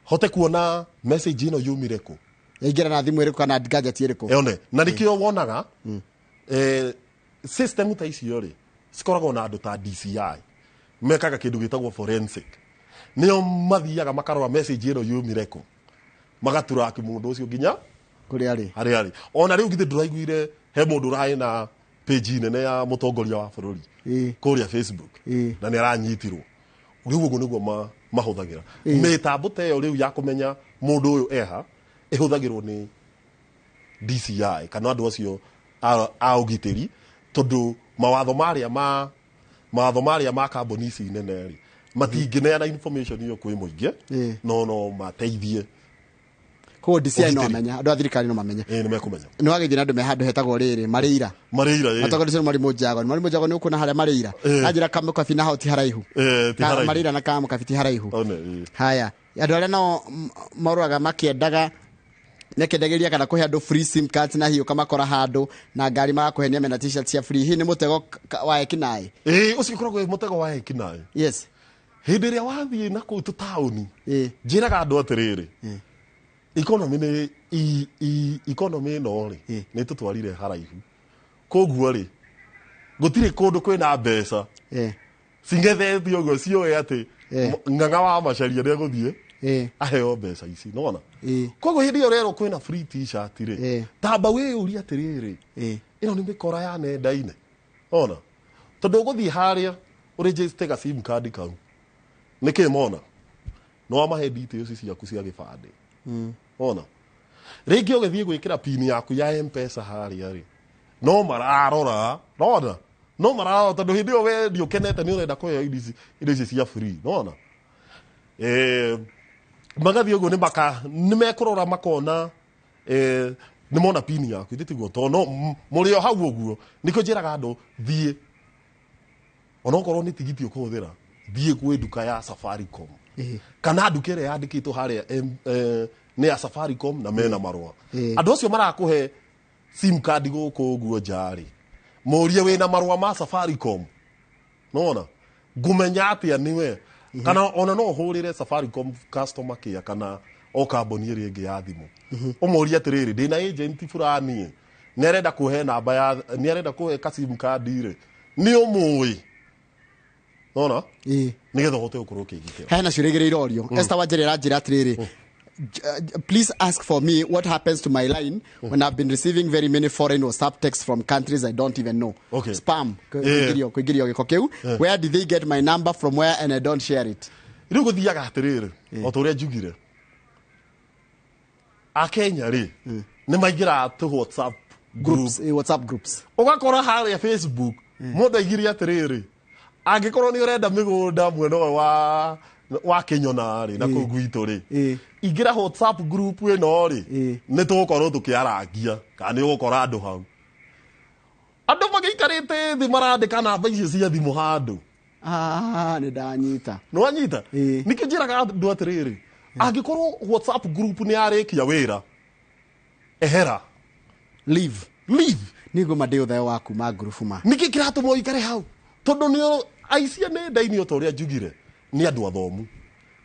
hote kuona message ĩno yumire kũ.
Yaingĩra na thimũ ĩrĩkũ kana gadget ĩrĩkũ.
One na nĩkĩo wonaga system ta icio rĩ, cikoragwo na andũ ta DCI mekaga kĩndũ gĩtagwo forensic. Nĩo mathiaga makarora message ĩno yumire kũ, magaturaki mũndũ ũcio nginya
kũrĩa arĩ.
Harĩa arĩ. Ona rĩu githĩ ndũraiguire he mũndũ ũrarĩ na page nene ya mũtongoria wa bũrũri kũrĩa Facebook, na nĩ aranyitirwo? Rĩu ũguo nĩguo mahũthagĩra mĩtambo ta ĩyo rĩu ya kũmenya mũndũ ũyũ eha, ĩhũthagĩrwo nĩ DCI kana andũ acio a ũgitĩri, tondũ mawatho marĩa ma kambuni ici nene rĩ, matingĩneana information ĩyo kwĩ mũingĩ. No mateithie.
Koguo DCI no
Ũgitĩri.
amenya, andũ a thirikari no mamenya.
Ĩĩ, nĩ mekũmenya.
Nĩ wagĩthiĩ na andũ me handũ hetagwo rĩrĩ Marĩira.
Marĩira, ĩĩ.
Matongoria ũcio Marimũ Jago, Marimũ Jago nĩ ũkuona harĩa Marĩira. Anjĩra Kamũkabi na hau ti haraihu.
Ĩĩ, ti haraihu.
Marĩira na Kamũkabi ti haraihu.
One, ĩĩ.
Haya, andũ arĩa nao marũraga makĩendaga, mekendagĩria kana kũhe andũ free sim cards na hiũ kamakora handũ na ngari magakũhenia mena T-shirt cia free, hihi nĩ mũtego wa ekinaĩ?
Ĩĩ, ũcio ũkoragwo wĩ mũtego wa ekinaĩ. Hĩndĩ ĩrĩa wathiĩ na kũu tũtaũni, njĩraga andũ atĩrĩrĩ, economy nĩ economy ĩno rĩ, nĩ tũtwarire haraihu. Koguo rĩ, gũtirĩ kũndũ kwĩna mbeca cing'ethete ũguo ciũĩ atĩ ng'ang'a wa Macaria nĩ egũthiĩ aheo mbeca ici, nona? Koguo hĩndĩ ĩyo ũrerwo kwĩna free T-shirt rĩ, tamba wĩyũrie atĩrĩrĩ, ĩno nĩ mĩkora ya nenda-inĩ? Ona tondũ ũgũthiĩ harĩa ũregister ga sim card kau, nĩkĩ mona nĩ wamahe details ciaku cia gĩbandĩ? Ona rĩngĩ ũgĩthiĩ gwĩkĩra pin yaku ya M-Pesa harĩa rĩ, no mararora, nona no mararora, tondũ hĩndĩ ĩyo we ndiũkenete, nĩ ũrenda kũheo indo ici cia free, nona magathiĩ ũguo nĩ mekũrora makona, nĩ mona pin yaku ithe tiguo, tondũ no mũrĩ o hau ũguo. Nĩkĩo njĩraga andũ, thiĩ onokorwo nĩ tigiti ũkũhũthĩra, thiĩ kwĩ nduka ya Safaricom kana nduka ĩrĩa yandĩkĩtwo harĩa nĩ ya Safaricom na mena marũa. Andũ acio marakũhe sim card gũkũ ũguo nja rĩ, mũrie wĩna marũa ma Safaricom. Nona ngũmenya atĩa nĩwe? Kana ona no ũhũrĩre Safaricom customer care kana o kambuni ĩrĩa ĩngĩ ya thimũ, ũmũrie atĩrĩrĩ, ndĩna agent fulani nĩ arenda kũhe namba ya, nĩ arenda kũhe ka sim card rĩ, nĩ ũmũĩ nona nĩgetha ũhote gũkorwo ũkĩgitĩra.
Hena ciũria igĩrĩ irorio. Esther Wanjĩrĩ aranjĩra atĩrĩrĩ, "Please ask for me what happens to my line when I've been receiving very many foreign WhatsApp texts from countries I don't even know." Spam. Kũingĩrio gĩko kĩu. Where did they get my number from, where, and I don't share it.
Rĩu gũthiaga atĩrĩrĩ, o ta ũrĩa njugire, Akenya rĩ, nĩ maingĩraga tũ WhatsApp group.
Groups, WhatsApp groups.
Ũgakora harĩa Facebook mũndũ aigire atĩrĩrĩ, angĩkorwo nĩ ũrenda mĩgũnda mwena ũyũ wa Kĩnyona rĩ, na kũu gwitũ rĩ, ingĩra WhatsApp group ĩno rĩ, nĩ tũgũkorwo tũkĩarangia kana nĩ ũgũkora andũ hau, andũ magĩikarĩte thĩ marandĩka namba icio cia thimũ handũ.
Ah, nĩ ndanyita.
Nĩ wanyita?
Ĩĩ.
Nĩkĩo njĩraga andũ atĩrĩrĩ, angĩkorwo WhatsApp group nĩ yarĩkia wĩra, ehera.
Leave.
Leave.
Nĩguo mandĩ ũtheo wa kuma ngurubu ma.
Nĩkĩ kĩratũma ũikare hau? Tondũ nĩ aici a nenda-inĩ, o ta ũrĩa njugire, nĩ andũ athomu,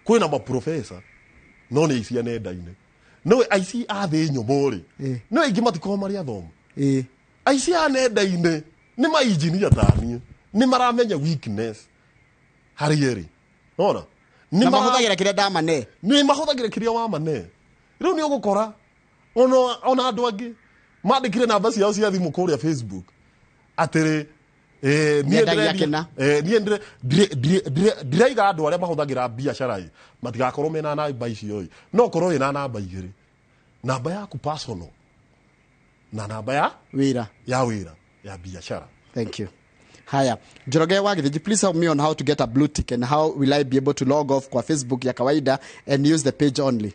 kwĩna maprofesa, no nĩ aici a nenda-inĩ. No aici a thĩ nyũmũ rĩ, no aingĩ matikoragwo marĩ athomu. Aici a nenda-inĩ nĩ mainjinia taniĩ, nĩ maramenya weakness harĩ ĩrĩ nona.
Na mahũthagĩra kĩrĩa ndamane.
Nĩ mahũthagĩra kĩrĩa wamane. Rĩu nĩ ũgũkora ona andũ angĩ mandĩkire namba ciao cia thimũ kũrĩa Facebook atĩrĩ, niĩ
Nyendagia kĩna.
Niĩ ndiraiga andũ arĩa mahũthagĩra biacara ĩ matigakorwo mena namba icio ĩ, no ũkorwo wĩna namba igĩrĩ, namba yaku personal na namba ya
wĩra,
ya wĩra ya biacara.
Thank you. Haya, Njoroge wa Githinji, "Please help me on how to get a blue tick and how will I be able to log off kwa Facebook ya kawaida and use the page only."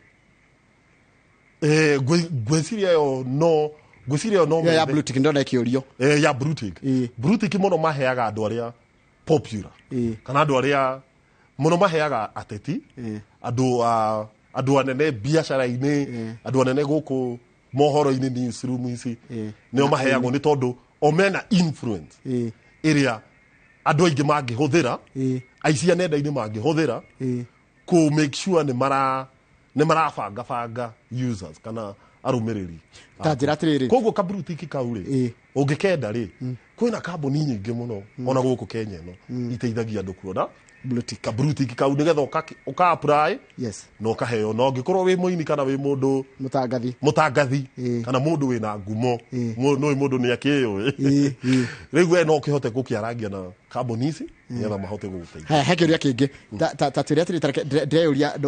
Ngwĩciria ĩyo no, ngwĩciria ĩyo no
Ĩyo ya
methe-
blue tick ndona ĩkĩũrio.
Ya blue tick. Blue tick mũno maheaga andũ arĩa popular kana andũ arĩa mũno maheaga ateti, andũ anene biacara-inĩ, andũ anene gũkũ mohoro-inĩ, newsroom ici, nĩo maheagwo nĩ tondũ o mena influence ĩrĩa andũ aingĩ mangĩhũthĩra, aici a nenda-inĩ mangĩhũthĩra kũ make sure nĩ marabanga banga users kana arũmĩrĩri.
Ta njĩra atĩrĩrĩ.
Koguo ka blue tick kau rĩ, ũngĩkenda rĩ, kwĩna kambuni nyingĩ mũno ona gũkũ Kenya ĩno iteithagia andũ kuona
Blue tick.
Ka blue tick kau nĩgetha ũka apply na ũkaheo, na ũngĩkorwo wĩ mũini kana wĩ mũndũ
mũtangathi,
mũtangathi kana mũndũ wĩna ngumo, nũĩ mũndũ nĩ akĩũĩ,
Ĩĩ, ĩĩ.
rĩu we no ũkĩhote gũkĩarangia na kambuni ici nĩgetha mahote gũgũteithia.
Haya, he kĩũria kĩngĩ. Ta twĩre atĩrĩ, ta reke ndĩreyũria,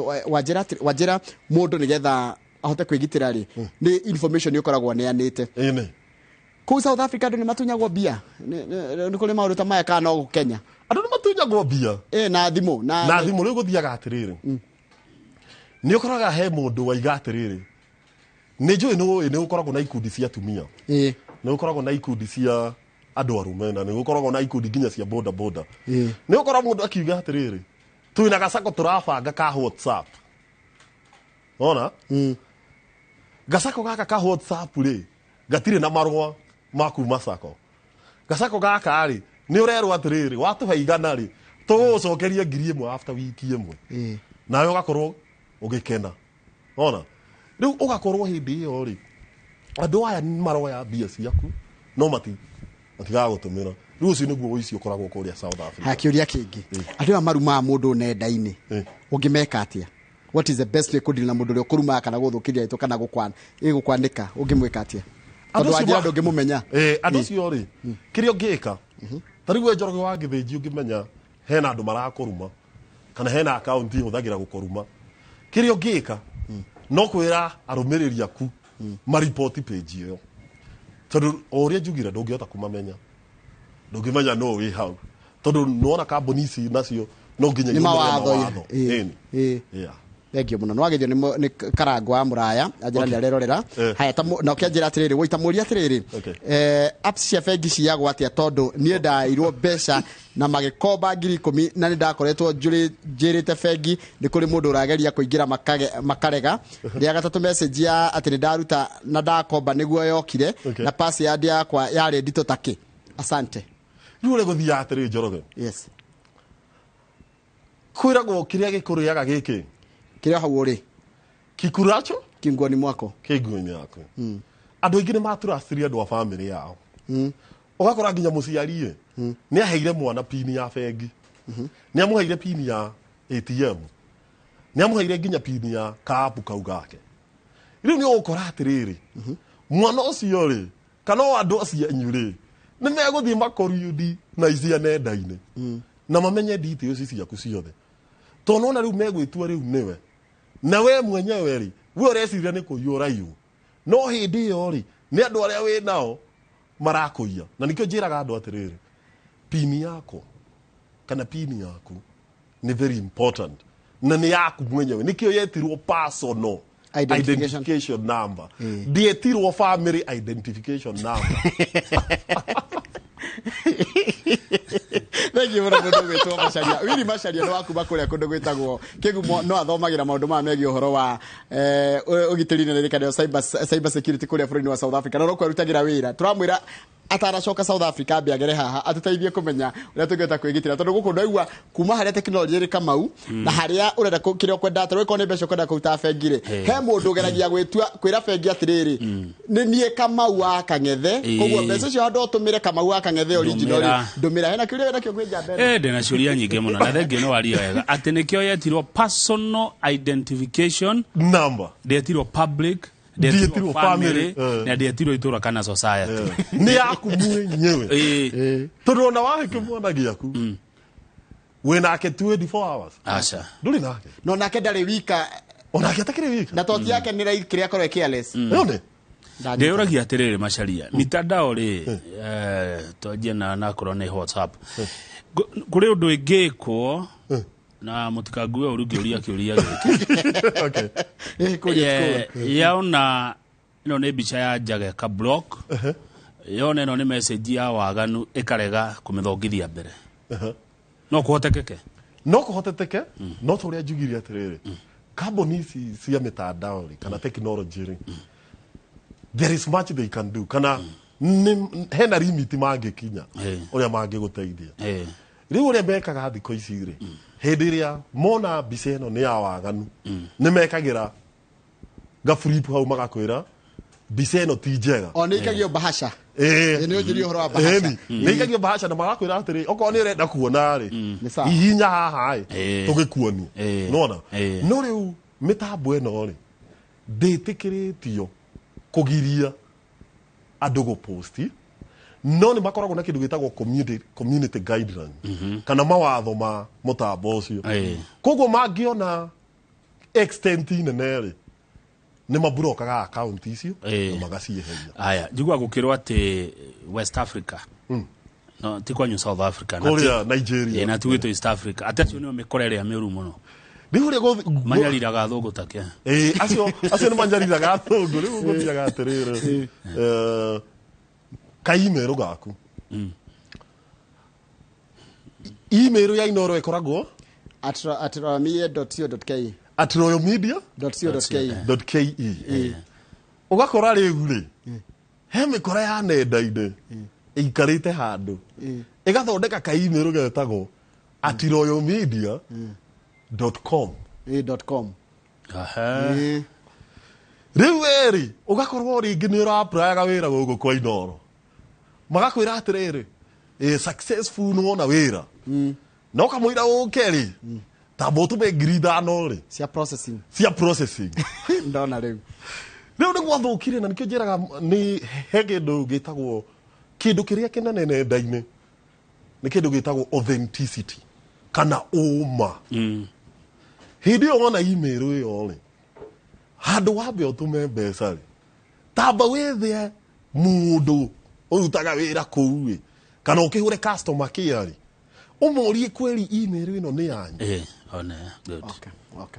wanjĩra mũndũ nĩgetha ahote kwĩgitĩra rĩ, nĩ information ũkoragwo neanĩte.
Ĩnĩ.
Kũu South Africa andũ nĩ matunyagwo mbia? Nĩ kũrĩ maũndũ ta maya kana no gũkũ Kenya?
Andũ nĩ matunyagwo mbia.
Na thimũ na
Na thimũ. Rĩu gũthiaga atĩrĩrĩ, nĩ ũkoraga he mũndũ waiga atĩrĩrĩ, nĩ njũĩ nĩ ũĩ nĩ gũkoragwo na ikundi cia atumia, nĩ gũkoragwo na ikundi cia andũ arũme, na nĩ gũkoragwo na ikundi nginya cia boda boda. Nĩ ũkora mũndũ akiuga atĩrĩrĩ, twĩna gacako tũrabanga ka WhatsApp. Ona gacako gaka ka WhatsApp rĩ, gatirĩ na marũa ma kuma sako. Gacako gaka rĩ, nĩ ũrerwo atĩrĩrĩ, watũhe 100 rĩ, tũgũgũcokeria 1000 after wiki ĩmwe. Nawe ũgakorwo ũgĩkena. Ona rĩu ũgakorwo hĩndĩ ĩyo rĩ, andũ aya nĩ maroya mbia ciaku no matigagũtũmĩra. Rĩu ũcio nĩguo ũici ũkoragwo kũrĩa South Africa.
Haya, kĩũria kĩngĩ. Andũ aya marumaga mũndũ nenda-inĩ, ũngĩmeka atĩa? What is the best way kũdeal na mũndũ ũrĩa ũkũrumaga kana gũthũkĩria rĩtwa kana gũkwanĩka? Ũngĩmwĩka atĩa,
Andũ
tondũ
acio
wanjĩra ndũngĩmũmenya?
Andũ acio rĩ, kĩrĩa ũngĩka, ta rĩu we Njoroge wa Gĩthĩnji, ũngĩmenya hena andũ marakũruma kana hena akaunti ĩhũthagĩra gũkũruma, kĩrĩa ũngĩka no kwĩra arũmĩrĩri aku maripoti page ĩyo, tondũ o ũrĩa njugire, ndũngĩhota kũmamenya, ndũngĩmenya nũ wĩ hau, tondũ nĩwona kambuni ici nacio no nginya
Nĩ
irũmĩrĩre
mawatho.
mawatho. Ĩni.
Thank you mũno. Nĩwagethio nĩ Karango wa Mũraya, anjĩra nĩ arerorera. Haya, na ũkĩanjĩra atĩrĩrĩ, woi, ta mũria atĩrĩrĩ, apps cia bengi ciyagwo atĩa? Tondũ niĩ ndairwo mbeca na magĩkomba 10,000, na nĩ ndakoretwo njĩrĩte bengi nĩ kũrĩ mũndũ ũrageria kũingĩra, makarega. Rĩa gatatũ message ya atĩ nĩ ndaruta na ndakomba nĩguo yokire. Na password yakwa yarĩ nditũ takĩ. Asante.
Rĩu ũrĩa gũthiaga atĩrĩrĩ, Njoroge, Kwĩragwo kĩrĩa gĩkũrĩaga gĩkĩ
Kĩrĩa hau ũrĩ
kikuracho
kinguoni mwako.
Kĩ nguo-inĩ yaku. Andũ aingĩ nĩ maturacirie andũ a bamĩrĩ yao, ũgakora nginya mũciari ĩ nĩ aheire mwana pini ya bengi, nĩ amũheire pini ya ATM, nĩ amũheire nginya pini ya kaapu kau gake. Rĩu nĩ ũgũkora atĩrĩrĩ, mwana ũcio rĩ, kana o andũ acio anyu rĩ, nĩ megũthiĩ makoriundi na icia nenda-inĩ na mamenye details ciaku ciothe, tondũ nona rĩu megwĩtua rĩu nĩwe, na we mwenyewe rĩ, we ũreciria nĩ kũiywo ũraiywo, no hĩndĩ ĩyo rĩ, nĩ andũ arĩa wĩ nao marakũiya. Na nĩkĩo njĩraga andũ atĩrĩrĩ, pini yakwa kana pini yaku nĩ very important na nĩ yaku mwenyewe. Nĩkĩo yetirwo personal
Identification.
Identification number, ndietirwo family identification number.
Thengiũ mũno mũndũ ũgwĩtwo Macharia, Willy Macharia, nĩ wa kuma kũrĩa kũndũ gwĩtagwo Kĩgumo, no athomagĩra maũndũ maya megiĩ ũhoro wa ũgitĩri na rĩrĩkanĩro cyber security kũrĩa bũrũri-inĩ wa South Africa, na no kwarutagĩra wĩra. Tũramwĩra atanacoka South Africa ambe agere haha atũteithie kũmenya ũrĩa tũngĩhota kwĩgitĩra, tondũ gũkũ ndaigua kuma harĩa tekinoronjĩ ĩrĩ Kamau na harĩa ũrenda kĩrĩa ũkwenda, tarĩu ĩkorwo nĩ mbeca ũkwenda kũruta bengi rĩ, he mũndũ ũgeragia gwĩtua kwĩra bengi atĩrĩrĩ, nĩ niĩ Kamau wa Kang'ethe, koguo mbeca icio handũ ũtũmĩre Kamau wa Kang'ethe original rĩ,
Ndũmĩra.
ndũmĩra. Hena kĩũria wĩnakĩo kwĩ njamba ĩno?
Ndĩna ciũria nyingĩ mũno, na thengio nĩ waria wega atĩ nĩkĩo yetirwo personal identification
number.
Ndietirwo public,
ndietirwo
ndietirwo family,
family,
na ndietirwo itũra kana society.
Nĩ yaku mwenyewe, tondũ ona wahe kĩmwana gĩaku wĩ nake 24 hours,
Aca.
ndũrĩ nake.
No nake ndarĩ wika.
Onake atakĩrĩ wika.
Na toti yake nĩ raithi kĩrĩa akorwo careless.
Yone.
Ndĩyũragia atĩrĩrĩ, Macaria, mitandao rĩ, twanjie na nakorwo nĩ WhatsApp. Kũrĩ ũndũ ĩngĩkwo na mũtikangue ũru ngĩũria kĩũria gĩkĩ.
Okay.
Kũria.
Yaona ĩno nĩ mbica ya Njage ka block, yona ĩno nĩ message ya waganu, ĩkarega kũmĩthongithia mbere, no kũhotekeke?
No kũhoteteke, no ta ũrĩa njugire atĩrĩrĩ, kambuni ici cia mĩtandao rĩ, kana technology rĩ, there is much they can do, kana hena limit mangĩkinya ũrĩa mangĩgũteithia. Rĩu ũrĩa mekaga thikũ ici rĩ, hĩndĩ ĩrĩa mona mbica ĩno nĩ ya waganu, nĩ mekagĩra gafurip hau magakwĩra mbica ĩno ti njega.
O nĩ ikagio bahasha. Nĩ ũnjĩrie ũhoro wa bahasha.
Ĩni, nĩ ikagio bahasha na magakwĩra atĩrĩ, okorwo nĩ ũrenda kuona rĩ,
Nĩ sawa.
hihinya haha ĩ, tũgĩkuonie. Nona no rĩu mĩtambo ĩno rĩ, ndĩtĩkĩrĩtio kũgiria andũ gũposti, no nĩ makoragwo na kĩndũ gĩtagwo community guideline kana mawatho ma mũtambo ũcio. Koguo mangĩona extent nene rĩ, nĩ maburokaga account icio na magacieheria.
Aya, njigua gũkĩrwo atĩ West Africa, no ti kwanyu South Africa, na
kũrĩa Nigeria.
Na ti gwitũ East Africa, atĩ acio nĩo mĩkora ĩrĩa mĩũru mũno.
Rĩu ũrĩa
manyariraga athũngũ take.
Ĩĩ, acio nĩ manyariraga athũngũ. Rĩu gũthiaga atĩrĩrĩ, ka email gaku, email ya Inoro ĩkoragwo
At royalmedia.co.ke.
At royalmedia
.co.ke.
.ke. Ũgakora rĩu rĩ, he mĩkora ya nenda-inĩ ĩikarĩte handũ ĩgathondeka ka email getagwo @royalmedia.com.
.Com.
Aha.
Rĩu werĩ ũgakorwo rĩngĩ nĩ ũraprayaga wĩra gũkũ kwa Inoro, magakwĩra atĩrĩrĩ, successful nĩ wona wĩra, na ũkamwĩra ũke rĩ, tamba ũtũme 5,000 rĩ
cia processing.
Cia processing.
Ndona rĩu.
Rĩu nĩ gwathũkire, na nĩkĩo njĩraga nĩ he kĩndũ gĩtagwo, kĩndũ kĩrĩa kĩnene nenda-inĩ nĩ kĩndũ gĩtagwo authenticity kana ũma. Hĩndĩ ĩyo wona email ĩyo rĩ, handũ wambe ũtũme mbeca rĩ, tamba wĩthĩe mũndũ ũrutaga wĩra kũu rĩ, kana ũkĩhũre customer care rĩ, ũmũrie kweri email ĩno nĩ yanyu.
One good.
Okay.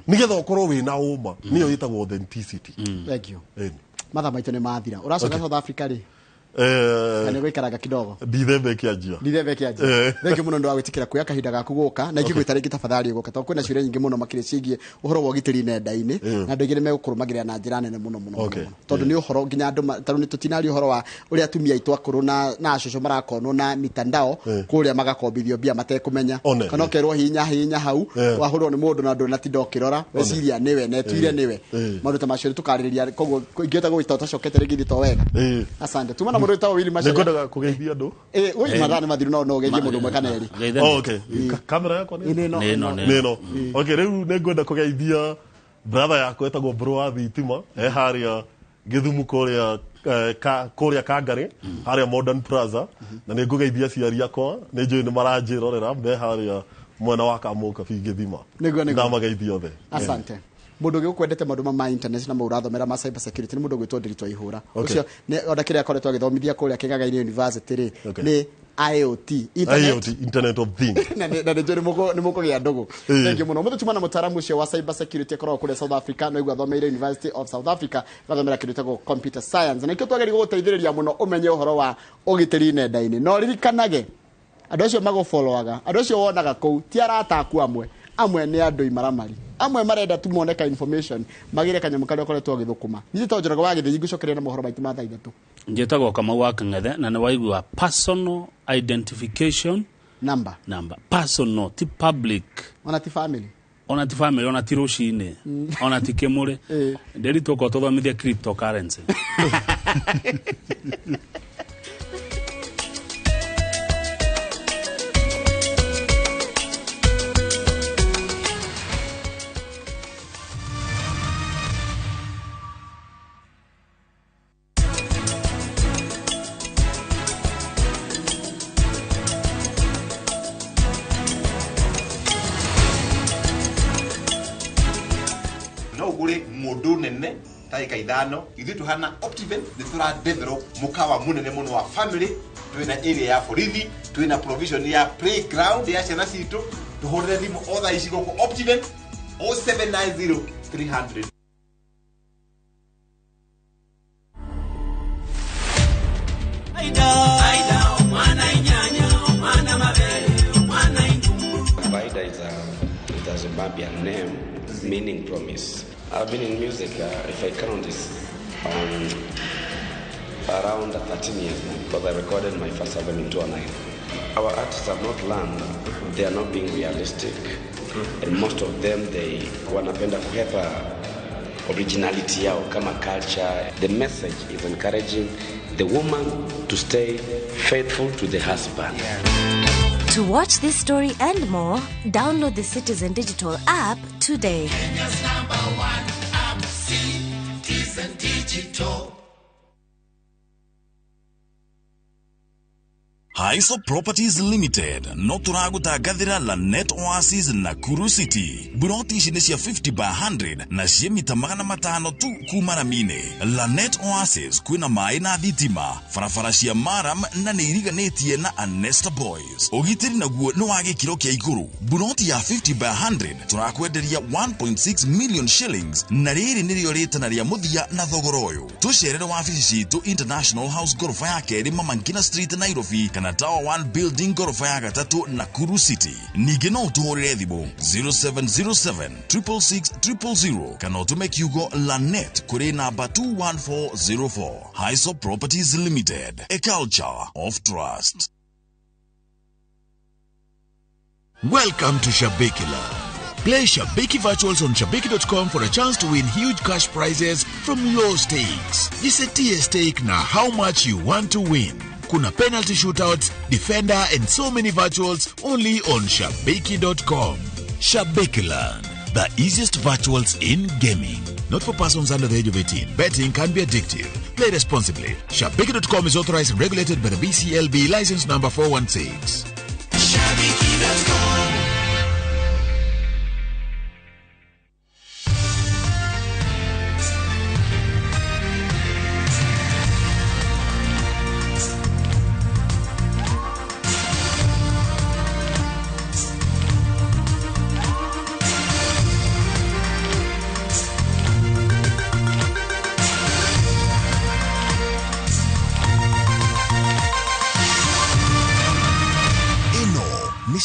Nĩgetha ũkorwo wĩna ũma, nĩyo ĩtagwo authenticity.
Thank you.
Ĩni.
Mathaa maitũ nĩ mathira. Ũracoka South Africa rĩ? Kana gwikaraga kidogo
ndithemba ĩkĩanjia.
Ndithemba ĩkĩanjia. Thank you muno ndu wa gwitikira kuoya kahinda gaku guka na ingĩgwĩta rĩngĩ tafadhali ũgoka tondũ kwĩna ciũria nyingĩ mũno makĩria ciĩgiĩ ũhoro wa ũgitĩri nenda-inĩ na andũ aingĩ nĩ megũkũrũmagĩrĩra na njĩra nene mũno mũno mũno tondũ nĩ ũhoro nginya andũ tondũ nĩ tũtinaria ũhoro wa ũrĩa atumia aitũ akũrũ na acũcũ marakonwo na mitandao kũrĩa magakombithio mbia matekũmenya kana ũkerwo hinya hinya hau wahũrwo nĩ mũndũ na ndũnatinda ũkĩrora weciria nĩwe na etuire nĩwe maũndũ ta macio nĩ tũkarĩrĩria koguo ingĩhota gũgĩta ũtacokete rĩngĩ ithe to wega. Asante. Tuma na mũndũ wĩtagwo Willy Macharia.
Nĩngwendaga kũgeithia andũ.
Oi mathaa nĩ mathiru no ũgeithie mũndũ ũmwe kana erĩ.
Oh, okay. Kamera yakwa nĩ
ĩno.
Nĩ ĩno. Okay, rĩu nĩngwenda kũgeithia brother yakwa ĩtagwo Mbũrũ wa Thitima e harĩa Gĩthumu kũrĩa kũrĩa Kangarĩ harĩa Modern Plaza na nĩngũgeithia aciari akwa nĩ njũĩ nĩ maranjĩrorera me harĩa mwena wa Kamũkabi Gĩthima.
Nĩguo.
Ndamageithia othe.
Asante. Mundu ũngĩ ũkwendete maũndũ ma internet na maũrathomera ma cyber security nĩ mũndũ ũgwĩtwo Ndiritu Ihũra. Ũcio nĩ ona kĩrĩa akoretwo agĩthomithia kũrĩa Kĩgagainĩ University rĩ nĩ IoT,
IoT, Internet of Things.
Na nĩ njũĩ nĩ mũkũgĩa ndũgũ. Thank you mũno. Mũthĩ tuma na mũtaaramu ũcio wa cyber security akoragwo kũrĩa South Africa no igua athomeire University of South Africa agathomera kĩndũ gĩtagwo computer science. Na nĩkĩo twagĩrĩirwo gũteithĩrĩria mũno ũmenye ũhoro wa ũgitĩri nenda-inĩ. No ririkanage andũ acio magũfollowaga, andũ acio wonaga kũu ti arata aku amwe, amwe nĩ andũ imaramari, amwe marenda tu mone ka information magire kanyamũ karĩa ũkoretwo ũgĩthũkũma. Niĩ to Njoroge wa Gĩthĩnji ngũcokeria na mohoro maitũ ma thaa ithatũ.
Njĩtagwo Kamau wa Kang'ethe na nĩ waigua personal identification
number.
Personal ti public.
Ona ti family.
Ona ti family, ona ti rũcinĩ, ona ti kĩmũrĩ. Ndĩritũ ũkorwo tũthomithia cryptocurrency.
Mundu nene taika ithano ithuĩ tuhana Optiven nĩ tũra develop mukawa munene mũno wa family twĩna area ya borithi twĩna provision ya playground ya ciana citũ tũhũrĩre thimũ o thaa ici gũkũ Optiven 0790 300.
Vaida is a Zimbabwean name meaning promise. I've been in music, if I count this, around 13 years now, because I recorded my first album in 2009. Our artists have not learned, they are not being realistic, and most of them, they wanapenda kuhepa originality yao kama culture. The message is encouraging the woman to stay faithful to the husband.
Yeah. To watch this story and more, download the Citizen Digital app today.
Kenya's number one app, Citizen Digital.
Haiso Properties Limited no tũragũtangathĩra Lanet Oasis Nakuru City. Buroti ici nĩ cia 50 by 100 na cie mita 500 tu kuma rami-inĩ. Lanet Oasis kwĩna maĩ na thitima, barabara cia maram na nĩ iriganĩtie na Anesta Boys. Ũgitĩri naguo nĩ wa gĩkĩro kĩa igũrũ. Buroti ya 50 by 100 tũrakwenderia 1.6 million shillings na rĩrĩ nĩrĩo rĩtana rĩa mũthia na thogora ũyũ. Tũcerere wabici citũ International House gorofa ya kerĩ Mama Ngina Street Nairobi kana Tower 1 Building gorofa ya gatatũ Nakuru City. Ningĩ no ũtũhũrĩre thimũ 0707 666 000 kana ũtũme kiugo Lanet kũrĩ namba 21404. Haiso Properties Limited, a culture of trust.
Welcome to Shabiki Land. Play Shabiki Virtuals on Shabiki.com for a chance to win huge cash prizes from low stakes. Jisetie stake na how much you want to win. Kuna penalty shootouts, defender, and so many virtuals only on Shabiki.com. Shabiki Land, the easiest virtuals in gaming. Not for persons under the age of 18. Betting can be addictive. Play responsibly. Shabiki.com is authorized and regulated by the BCLB, license number 416.
Shabiki.com.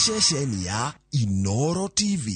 Ceceni ya Inoro TV.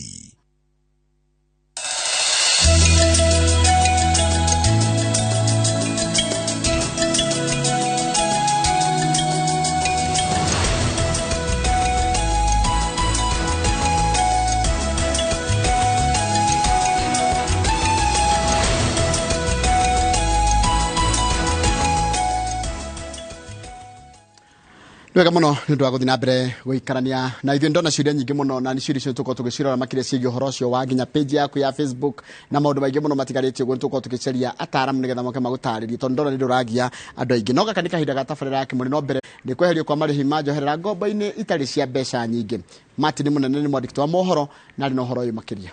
Wega muno nĩ ũndũ wa gũthiĩ na mbere gũikarania na ithuĩ. Ndona ciũria nyingĩ mũno na nĩ ciũria icio tũkorwo tũgĩcirora makĩria ciĩgiĩ ũhoro ũcio wa nginya page yaku ya Facebook na maũndũ maingĩ mũno matigarĩtie ũguo. Nĩtũkorwo tũgĩcaria ataaramu nĩgetha moke magũtarĩrie, tondũ ndona nĩ ndũragia andũ aingĩ. No gaka nĩ kahinda ga tabarĩra ya Kĩmũrĩ, no mbere nĩ kweherio kwa marĩhi ma njoherera ngombo-inĩ itarĩ cia mbeca nyingĩ. Martin Mũnene nĩ mwandĩki wa mohoro na arĩ na ũhoro ũyũ makĩria.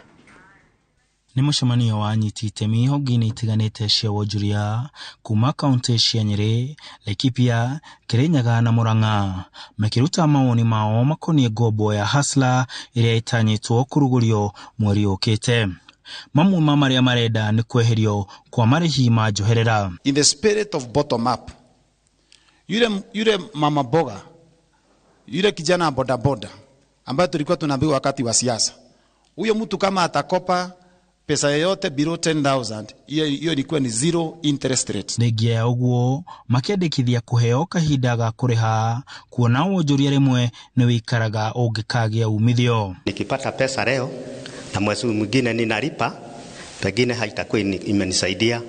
Nĩ mũcemanio wa anyiti itemi honge-inĩ itiganĩte cia wonjoria kuma kaunti cia Nyĩrĩ, Laikipia, Kirinyaga na Murang'a, makĩruta mawoni mao makoniĩ ngombo ya Hustler ĩrĩa ĩtanyĩtwo kũrugũrio mweri ũkĩte. Mamwe ma marĩa marenda nĩ kweherio kwa marĩhi ma njoherera.
In the spirit of bottom up, yule mama boga, yule kijana boda boda ambaye tulikuwa tunaambiwa wakati wa siasa, huyo mtu kama atakopa pesa yoyote below 10,000, hiyo ilikuwa ni zero interest rate.
Thengia ya ũguo makĩendekithia kũheo kahinda ga kũrĩha, kuona wonjoria rĩmwe nĩ wĩikaraga ũngĩkagĩa umithio.
Nikipata pesa leo na mwezi mwingine ninalipa, pengine haitakuwa imenisaidia,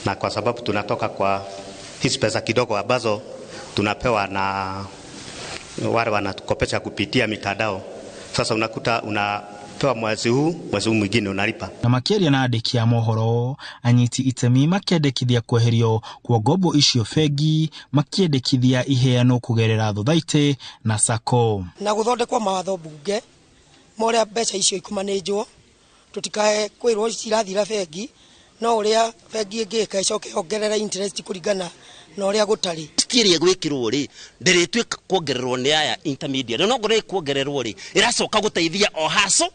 na kwa sababu tunatoka kwa hizi pesa kidogo ambazo tunapewa na wale wanatukopesha kupitia mitandao, sasa unakuta unapewa mwezi huu, mwezi huu mwingine unalipa.
Na makĩaria na andĩki a mohoro, anyiti itemi makĩendekithia kweherio kwa ngombo icio bengi, makĩendekithia iheanwo kũgerera thothaitĩ na sacco.
Na gũthondekwo mawatho bunge ma ũrĩa mbeca icio ikumanĩnjwo, tũtikae kwĩrwo cirathira bengi, no ũrĩa bengi ĩngĩka ĩcoke yongerere interest kũringana na ũrĩa gũtarĩ.
Ĩrĩa gwĩkĩrwo rĩ ndĩrĩtuĩka kuongererwo nĩ aya intermediate, no ngorwo ĩkuongererwo rĩ ĩracoka gũteithia o haco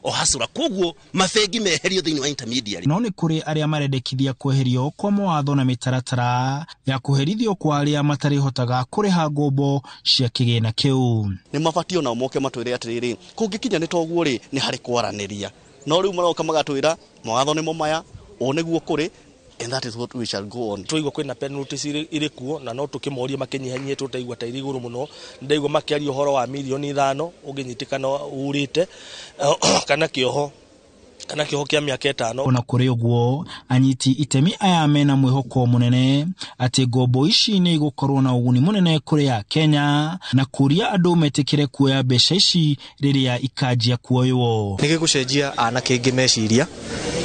o hasura, koguo mabengi meherio thĩinĩ wa intermediary.
No nĩ kũrĩ arĩa marendekithia kweherio kwa mawatho na mĩtaratara ya kũherithio kwa arĩa matarĩhotaga kũrĩha ngombo cia kĩgĩna kĩu.
Nĩ mabatiĩ onao moke matwĩre atĩrĩrĩ, kũngĩkinya nĩ toguo rĩ nĩ harĩ kwaranĩria, no rĩu maroka magatwĩra mawatho nĩmo maya, ũũ nĩguo kũrĩ, and that is what we shall go on.
Twaigua kwĩna penalties irĩ kuo na no tũkĩmorie makĩnyihanyihie, tũtaigua ta irĩ igũrũ mũno. Ndaigua makĩaria ũhoro wa 5 milioni ũngĩnyitĩkana urĩte kana kĩoho kĩa mĩaka 5.
Ona kũrĩ ũguo, anyiti itemi aya mena mwĩhoko mũnene atĩ ngombo ici nĩ igũkorwo na ũguni mũnene kũrĩ Akenya na kũria andũ metĩkĩre kuoya mbeca ici rĩrĩa ikanjia kuoywo.
Nĩ gĩgũcenjia anake aingĩ meciria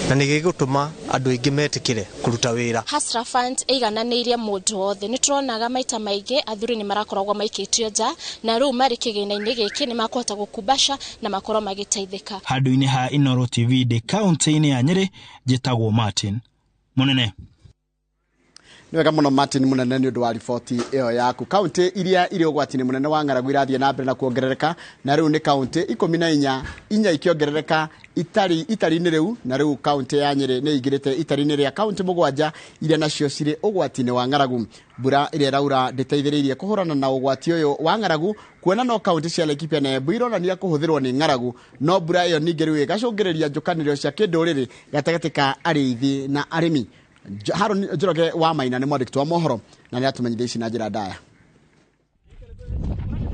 na nĩ gĩgũtũma andũ aingĩ metĩkĩre kũruta wĩra.
Hustler Fund ĩigananĩirie mũndũ wothe. Nĩ tũronaga maita maingĩ athuri nĩ marakoragwo maikĩtio nja, na rĩu marĩ kĩgĩna-inĩ gĩkĩ nĩ makũhota gũkumbaca na makorwo magĩteithĩka.
Handũ-inĩ ha Inoro TV ndĩ kaunti-inĩ ya Nyĩrĩ, njĩtagwo Martin Mũnene.
Nĩ wega mũno Martin Mũnene nĩ ũndũ wa riboti ĩyo yaku. Kaunti iria irĩ ũgwati-inĩ mũnene wa ng'aragu irathiĩ na mbere na kuongerereka, na rĩu nĩ kaunti 14, inya ikĩongerereka itari-inĩ rĩu, na rĩu kaunti ya Nyĩrĩ nĩ ĩingĩrĩte itari-inĩ rĩa kaunti 7 iria nacio cirĩ ũgwati-inĩ wa ng'aragu. Mbura ĩrĩa ĩraura ndĩteithĩrĩirie kũhũrana na ũgwati ũyũ wa ng'aragu, kuona no kaunti cia Laikipia na Embu ironania kũhũthĩrwo nĩ ng'aragu, no mbura ĩyo ningĩ rĩu ĩgacũngĩrĩria njũkanĩrĩro cia kĩndũrĩrĩ gatagatĩ ka arĩithi na arĩmi. Haron Njoroge wa Maina nĩ mwandĩki wa mohoro na nĩ atũmenyithia ici na njĩra ndaya.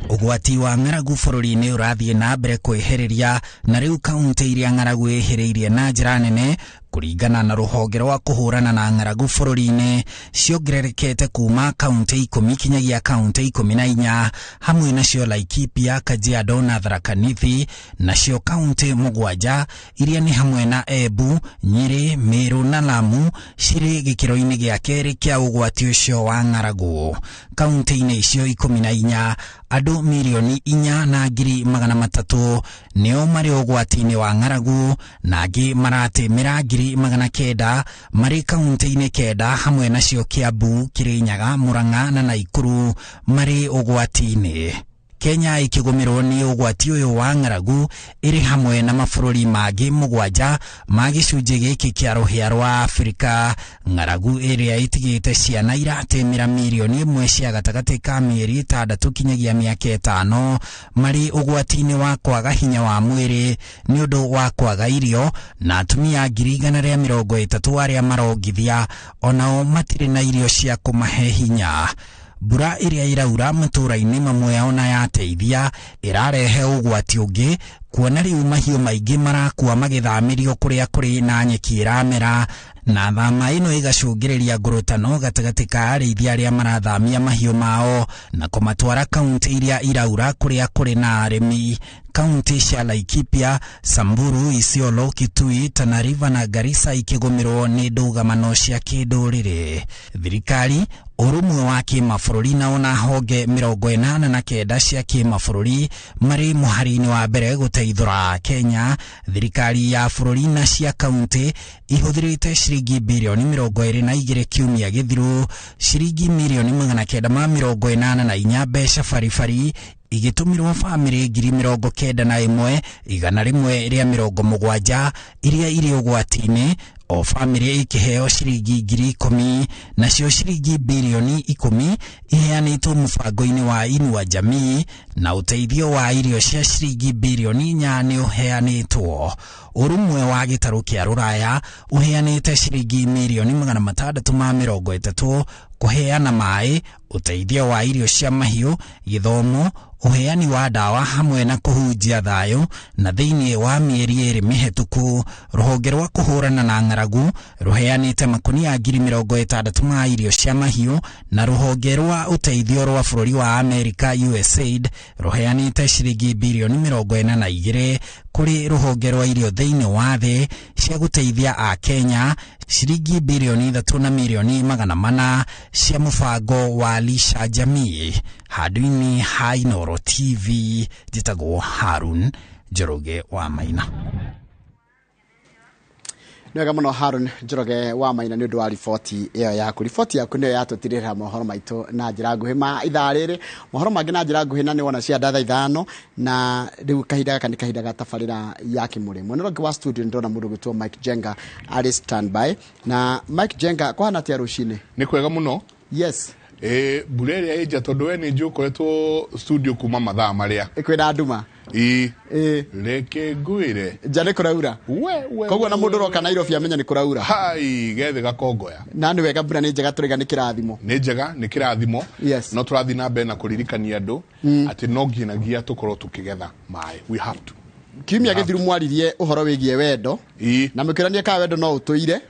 Ũgwati wa ng'aragu bũrũri-inĩ ũrathiĩ na mbere kwĩhĩrĩria, na rĩu kaunti iria ng'aragu ĩhĩrĩirie na njĩra nene kũringana na rũhonge rwa kũhũrana na ng'aragu bũrũri-inĩ ciongererekete kuma kaunti 10 kinyagia kaunti 14, hamwe nacio Laikipia, Kajiado na Tharaka Nithi, nacio kaunti 7 iria nĩ hamwe na Embu, Nyĩrĩ, Meru na Lamu cirĩ gĩkĩro-inĩ gĩa kerĩ kĩa ũgwati ũcio wa ng'aragu. Kaunti-inĩ icio 14, andũ 4,300,000 nĩo marĩ ũgwati-inĩ wa ng'aragu, na angĩ maratĩmĩra 900,000 marĩ kaunti-inĩ 9, hamwe nacio Kiambu, Kirinyaga, Murang'a na Naikuru marĩ ũgwati-inĩ. Kenya ĩkĩgũmĩrwo nĩ ũgwati ũyũ wa ng'aragu ĩrĩ hamwe na mabũrũri mangĩ 7 ma gĩcunjĩ gĩkĩ kĩa rũhĩa rwa Afrika. Ng'aragu ĩrĩa ĩtigĩte ciana iratĩmĩra mirioni 1 cia gatagatĩ ka mĩeri 6 kinyagia mĩaka 5 marĩ ũgwati-inĩ wa kwaga hinya wa mwĩrĩ nĩ ũndũ wa kwaga irio, na atumia 130,000 arĩa marongithia onao matirĩ na irio cia kũmahe hinya. Mbura ĩrĩa ĩraura matũũra-inĩ mamwe ona yateithia ĩrarehe ũgwati ũngĩ, kuona rĩu mahiũ maingĩ marakua magĩthamĩrio kũrĩa kũrĩ na nyeki ĩramera, na thama ĩno ĩgacũngĩrĩria ngurutano gatagatĩ ka arĩithi arĩa marathamia mahiũ mao na kũmatwara kaunti iria iraura kũrĩa kũrĩ na arĩmi. Kaunti cia Laikipia, Samburu, Isiolo, Kitui, Tana River na Garissa ikĩgũmĩrwo nĩ ndũgamano cia kĩndũrĩrĩ. Thirikari, ũrũmwe wa kĩmabũrũri na ona honge 89 cia kĩmabũrũri marĩ mũhari-inĩ wa mbere gũteithũra Kenya. Thirikari ya bũrũri na cia kaunti ihũthĩrĩte ciringi birioni 22 kiumia gĩthiru, ciringi mirioni 984 mbeca baribari igĩtũmĩrwo bamĩrĩ 91,170 iria irĩ ũgwati-inĩ, o bamĩrĩ ĩkĩheo ciringi 10,000, nacio ciringi birioni 10 iheanĩtwo mũbango-inĩ wa Inua Jamii, na ũteithio wa irio cia ciringi birioni 4 nĩ ũheanĩtwo. Ũrũmwe wa gĩtarũ kĩa Rũraya ũheanĩte ciringi mirioni 630 kũheana maĩ, ũteithio wa irio cia mahiũ, gĩthomo, ũheani wa ndawa hamwe na kũhunjia thayũ. Na thĩinĩ wa mĩeri 2 mĩhetũku, rũhonge rwa kũhũrana na ng'aragu rũheanĩte makunia 60,000 ma irio cia mahiũ, na rũhonge rwa ũteithio rwa bũrũri wa Amerika USAID rũheanĩte ciringi birioni 42 kũrĩ rũhonge rwa irio thĩinĩ wa thĩ cia gũteithia a Kenya, ciringi birioni 3 na mirioni 400 cia mũbango wa Lisha Jamii. Handũ-inĩ ha Inooro TV, njĩtagwo Harun Njoroge wa Maina.
Nĩ wega mũno Harun Njoroge wa Maina nĩ ũndũ wa riboti ĩyo yaku. Riboti yaku nĩyo yatũtirĩrĩra mohoro maitũ na njĩra nguhĩ ma ithaa rĩrĩ, mohoro mangĩ na njĩra nguhĩ na nĩ wona cia thaa 5, na rĩu kahinda gaka nĩ kahinda ga tabarĩra ya Kĩmũrĩ. Mwena ũngĩ wa studio nĩ ndĩrona mũndũ ũgwĩtwo Mike Jenga arĩ standby. Na Mike Jenga, kũhana atĩa rũcinĩ?
Nĩ kwega mũno.
Yes.
Mbura ĩrĩa ĩnja tondũ we nĩ njũĩ ũkoretwo studio kuma mathaa marĩa
ĩkwĩna nduma.
Ĩ reke ngwĩre
nja nĩ kũraura. Koguo na mũndũ ũroka Nairobi amenya nĩ kũraura.
Hai gethe gakongoya.
Na nĩ wega, mbura nĩ njega, tũraiga nĩ kĩrathimo.
Nĩ njega, nĩ kĩrathimo.
Yes.
No tũrathiĩ na mbere na kũririkania andũ atĩ no nginyagia tũkorwo tũkĩgetha maĩ. We have to.
Kiumia gĩthiru mwaririe ũhoro wĩgiĩ wendo, na mũkĩrania kana wendo no ũtũire,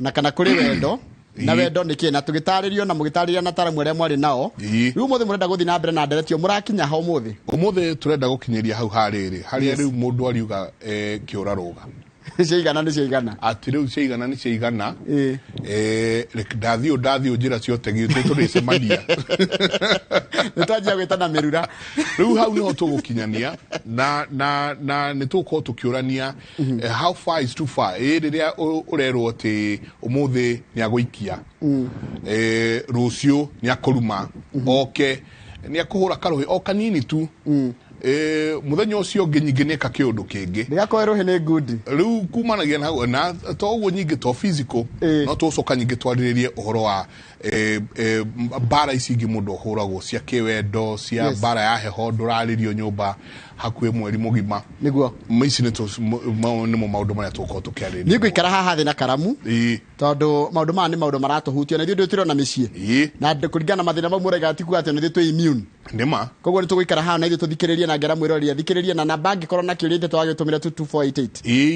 na kana kũrĩ wendo na wendo nĩ kĩ, na tũgĩtarĩrio na mũgĩtarĩria na taramu arĩa mwarĩ nao. Rĩu ũmũthĩ mũrenda gũthiĩ na mbere na nderetio, mũrakinya ha ũmũthĩ?
Ũmũthĩ tũrenda gũkinyĩria hau harĩrĩ harĩa rĩu mũndũ ariuga kĩũra rũga
ciaigana nĩ ciaigana,
atĩ rĩu ciaigana nĩ ciaigana. Ndathiũ njĩra ciothe tũrĩcemania,
nĩ twanjia gwĩtana mĩrura.
Rĩu hau nĩho tũgũkinyania na na na nĩ tũgũkorwo tũkĩũrania how far is too far. Rĩrĩa ũrerwo atĩ ũmũthĩ nĩ agũikia, rũciũ nĩ akũruma, oke nĩ akũhũra karũhĩ o kanini tu, mũthenya ũcio ũngĩ nyingĩ nĩ eka kĩũndũ kĩngĩ,
ndĩgakorwo rũhĩ nĩ ngundi.
Rĩu kumanagia na hau, na to ũguo nyingĩ to physical, no tũcoka nyingĩ twarĩrĩrie ũhoro wa mbara ici ingĩ mũndũ ũhũragwo cia kĩwendo, cia mbara ya heho, ndũrarĩrio nyũmba hakuhĩ mweri mũgima.
Nĩguo
ici nĩmo maũndũ marĩa tũgũkorwo tũkĩarĩrĩria.
Niĩ ngũikara haha thĩ na karamu, tondũ maũndũ maya nĩ maũndũ maratũhutia na ithuĩ ndũĩ tũrĩ ona mĩciĩ, na kũringana na mathĩna mau mũraiga ti kuga atĩ ona ithuĩ twĩ immune.
Nĩma.
Koguo nĩ tũgũikara haha na ithuĩ tũthikĩrĩrie, na ngera mwĩroreri athikĩrĩrie, na namba angĩkorwo na kĩũria ithe twagĩtũmĩra 22488
2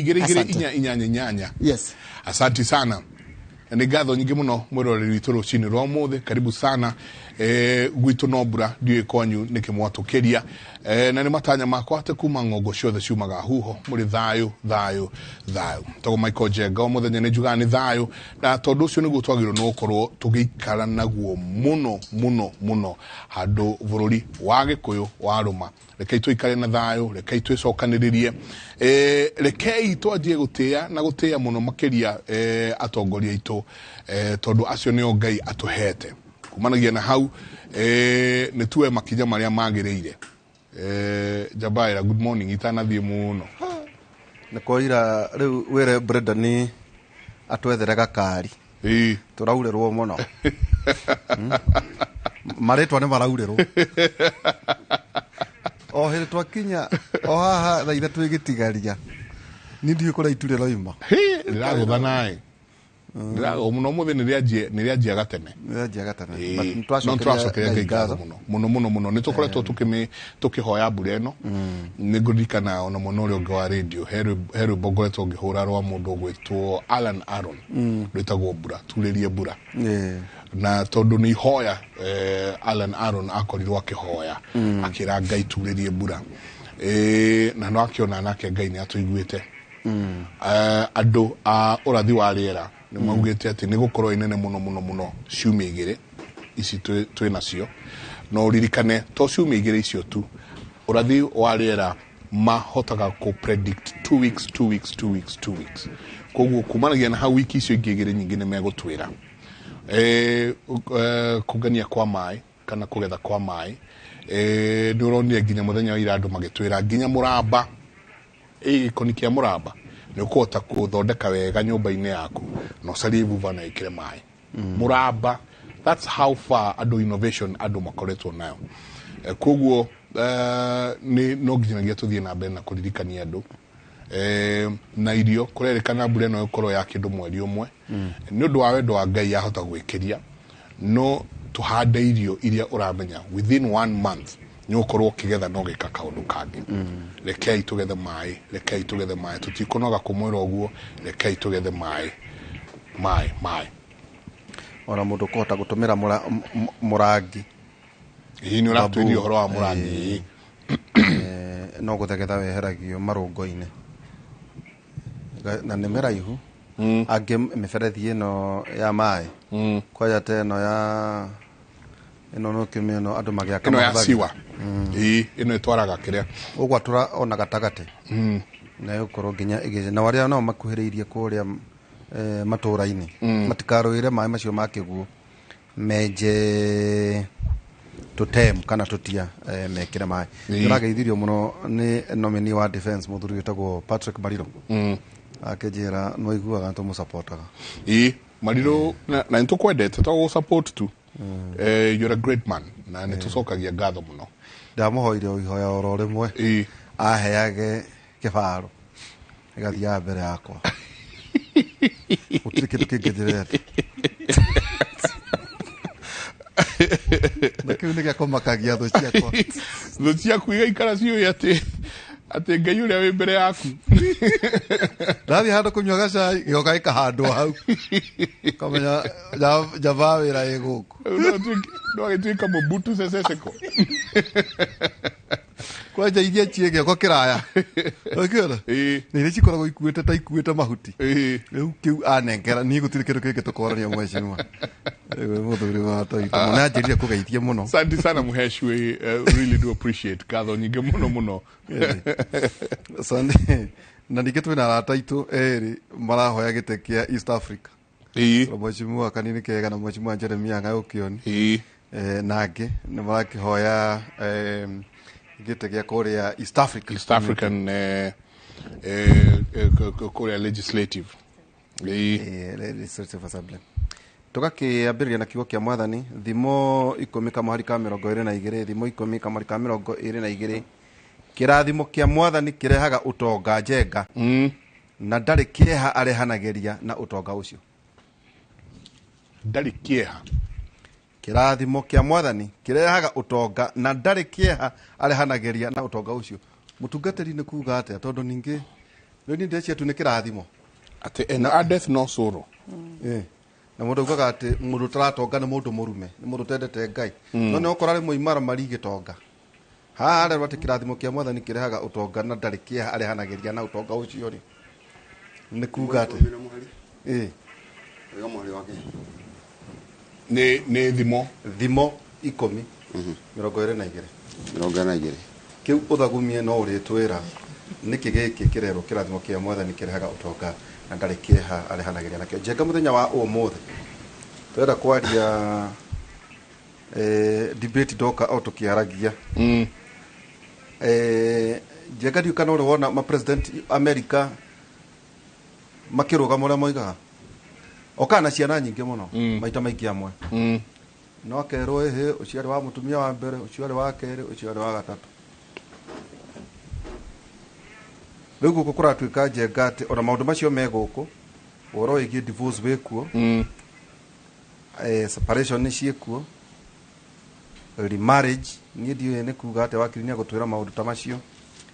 2 4 8 8.
Yes.
Asante sana. Nĩ ngatho nyingĩ mũno mwĩroreri witũ rũcinĩ rwa ũmũthĩ. Karibu sana. Gwitũ no mbura, ndiũĩ kwanyu nĩkĩ mwatũkĩria. Na nĩ matanya makwa atĩ kuma ng'ongo ciothe ciumaga huho mũrĩ thayũ thayũ thayũ. Tagwo Michael Njenga, o mũthenya nĩ njugaga nĩ thayũ, na tondũ ũcio nĩguo twagĩrĩirwo nĩ gũkorwo tũgĩikara naguo mũno mũno mũno handũ bũrũri wa Gĩkũyũ warũma. Rekei tũikare na thayũ, rekei twĩcokanĩrĩrie, rekei twanjie gũtĩĩa na gũtĩĩa mũno makĩria atongoria aitũ, tondũ acio nĩo Ngai atũhete. Kumanagia na hau nĩ tuoe makinya marĩa magĩrĩire. Jabaira, good morning, itanathiĩ mũno.
Nĩ kwaira rĩu wĩre Brendan atwethere gakari. Tũraurĩrwo mũno. Marĩtwa nĩ maraurĩrwo. O hĩndĩ twakinya o haha thaa 3 ĩgĩtigaria, niĩ ndiũĩ kũrĩa itu rĩroima.
Rĩragũtha naĩ. Rĩragũtha mũno ũmũthĩ, nĩ rĩanjia gatene.
Nĩ rĩanjia gatene.
Ĩĩ.
But
No
nĩtwacokeria
nĩtũracokeria
Ngai
Ngai ngatho
ngatho.
mũno mũno mũno mũno. Nĩ tũkoretwo tũkĩhoya mbura ĩno. Nĩ ngũririkana ona mwena ũrĩa ũngĩ wa radio he rwĩmbo ngoretwo ngĩhũra rwa mũndũ ũgwĩtwo Alan Aaron, rwĩtagwo Mbura Turĩrie Mbura. Na tondũ nĩ ihoya Alan Aaron akorirwo akĩhoya, akĩra Ngai turĩrie mbura. Na no akĩona nake Ngai nĩ atũiguĩte. Andũ a ũrathi wa rĩera nĩ maugĩte atĩ nĩ gũkorwo inene mũno mũno mũno ciumia 2 ici twĩ nacio. No ũririkane to ciumia 2 icio tu, ũrathi wa rĩera mahotaga kũ predict 2 weeks, 2 weeks, 2 weeks, 2 weeks. Koguo kumanagia na hau wiki icio ingĩ 2 nyingĩ nĩ megũtwĩra. Kũngania kwa maĩ kana kũgetha kwa maĩ, nĩ ũronire nginya mũthenya wa ira andũ magĩtwĩra nginya mũramba, gĩkoni kĩa mũramba nĩ ũkũhota kũthondeka wega nyũmba-inĩ yaku na ũcarie ibuba na ĩkĩre maĩ. Mũramba, that's how far andũ innovation andũ makoretwo nayo. Koguo nĩ no nginyagia tũthiĩ na mbere na kũririkania andũ. Na irio kũrerĩkana mbura ĩno ĩgũkorwo ya kĩndũ mweri ũmwe. Nĩ ũndũ wa wendo wa Ngai yahota gwĩkĩria, no tũhande irio iria ũramenya within 1 month nĩ ũkorwo ũkĩgetha na ũgĩka kaũndũ kangĩ. Rekei tũgethe maĩ, rekei tũgethe maĩ, tũtikũnoga kũmwĩra ũguo, rekei tũgethe maĩ, maĩ, maĩ.
Ona mũndũ kũhota gũtũmĩra mũrangi.
Ĩĩ, nĩ ũratwĩria ũhoro wa mũrangi.
No gũthegetha weheragio marũngo-inĩ. Na nĩ mĩraihu. Angĩ mĩberethi ĩno ya maĩ. Kwanja ta ĩno ya ĩno no kĩmĩno andũ magĩaka
Ĩno ya
mahũthagĩra.
siwa. Ĩĩ, ĩno ĩtwaraga kĩrĩa.
Ũgwatũra ona gatagatĩ. Na ĩgũkorwo nginya ĩgĩthiĩ. Na arĩa nao makuhĩrĩirie kũrĩa matũũra-inĩ. Matikarũĩre maĩ macio ma kĩguũ. Menje tũtem kana tũtia mekĩre maĩ. Nĩũrageithirio mũno nĩ nominee wa defense mũthuri wĩtagwo Patrick Mariro. Akĩnjĩra nĩwaiguaga nĩtũmũsupportaga.
Ĩĩ, Mariro na nĩtũkwendete to gũ support tu. You're a great man na nĩtũcokagia ngatho mũno.
Ndamũhoire o ihoya oro rĩmwe. Aheage kĩbaro gĩgathiaga mbere yakwa. Gũtirĩ kĩndũ kĩngĩ ndĩrenda. Na kĩu nĩ gĩa kũmakagia thũ ciakwa.
Thũ ciaku igaikara ciũĩ atĩ Ngai ũrĩa wĩ mbere yaku.
Ndathiĩ handũ kũnyua gacai, gĩgoka gĩkahandwo hau. Kamenya njamba wĩra ĩ gũkũ.
No agĩtuĩka Mobutu Sese Seko.
Kwanja iria ciĩ gĩoko kĩraya. Ũkĩona? Na iria cikoragwo ikuĩte ta ikuĩte mahuti. Rĩu kĩu anengera, niĩ gũtirĩ kĩndũ kĩngĩ tũkwarania mheshimiwa. Rĩu mũthuri wa Toito. Nĩ anjĩrire kũgeithia mũno.
Asante sana mhesh, we really do appreciate. Ngatho nyingĩ mũno mũno.
Asante. Na ningĩ twĩna arata aitũ erĩ marahoya gĩtĩ kĩa East Africa. Mheshimiwa Kanini Kega na Mheshimiwa Jeremiah Ng'aũkĩoni. Na angĩ nĩ marakĩhoya gĩtĩ gĩa kũrĩa East Africa.
East African kũrĩa legislative.
Legislative Assembly. Tũgakĩambĩrĩria na kiugo kĩa mwathani, thimo 10 kamũhari ka 22, thimo 10 kamũhari ka 22. Kĩrathimo kĩa mwathani kĩrehaga ũtonga njenga. Na ndarĩ kĩeha arehanagĩria na ũtonga ũcio.
Ndarĩ kĩeha.
Kĩrathimo kĩa mwathani kĩrehaga ũtonga na ndarĩ kĩeha arehanagĩria na ũtonga ũcio. Mũtungatĩri nĩ kuga atĩa? Tondũ ningĩ rĩu niĩ ndĩreciria tu nĩ kĩrathimo.
Atĩ and addeth no sorrow.
Na mũndũ augaga atĩ mũndũ ũtaratonga nĩ mũndũ mũrume, nĩ mũndũ ũtendete Ngai. No nĩ ũkora rĩmwe imaramari igĩtonga. Haha arerwo atĩ kĩrathimo kĩa mwathani kĩrehaga ũtonga na ndarĩ kĩeha arehanagĩria na ũtonga ũcio rĩ. Nĩ kuga atĩ.
Nĩ thimo.
Thimo 10. 22.
22.
Kĩu ũthagumie no ũrĩtwĩra nĩkĩ gĩkĩ kĩrerwo kĩrathimo kĩa mwathani kĩrehaga ũtonga na ndarĩ kĩeha arehanagĩria nakĩo. Njenga mũthenya wa ũmũthĩ tũrenda kwaria debate ndoka o tũkĩaragia. Njenga ndiũ kana ũrĩ wona ma president America makĩrũgama ũrĩa moigaga okaga na ciana nyingĩ mũno maita maingĩ amwe no akerwo ĩhĩ ũcio arĩ wa mũtumia wa mbere, ũcio arĩ wa kerĩ, ũcio arĩ wa gatatũ. Rĩu gũkũ kũratuĩka, Njenga, atĩ ona maũndũ macio me gũkũ, ũhoro wĩgiĩ divorce wĩkuo, separation nĩ ciĩkuo, remarriage niĩ ndiũĩ nĩ kuga atĩ wakiri nĩ agũtwĩra maũndũ ta macio,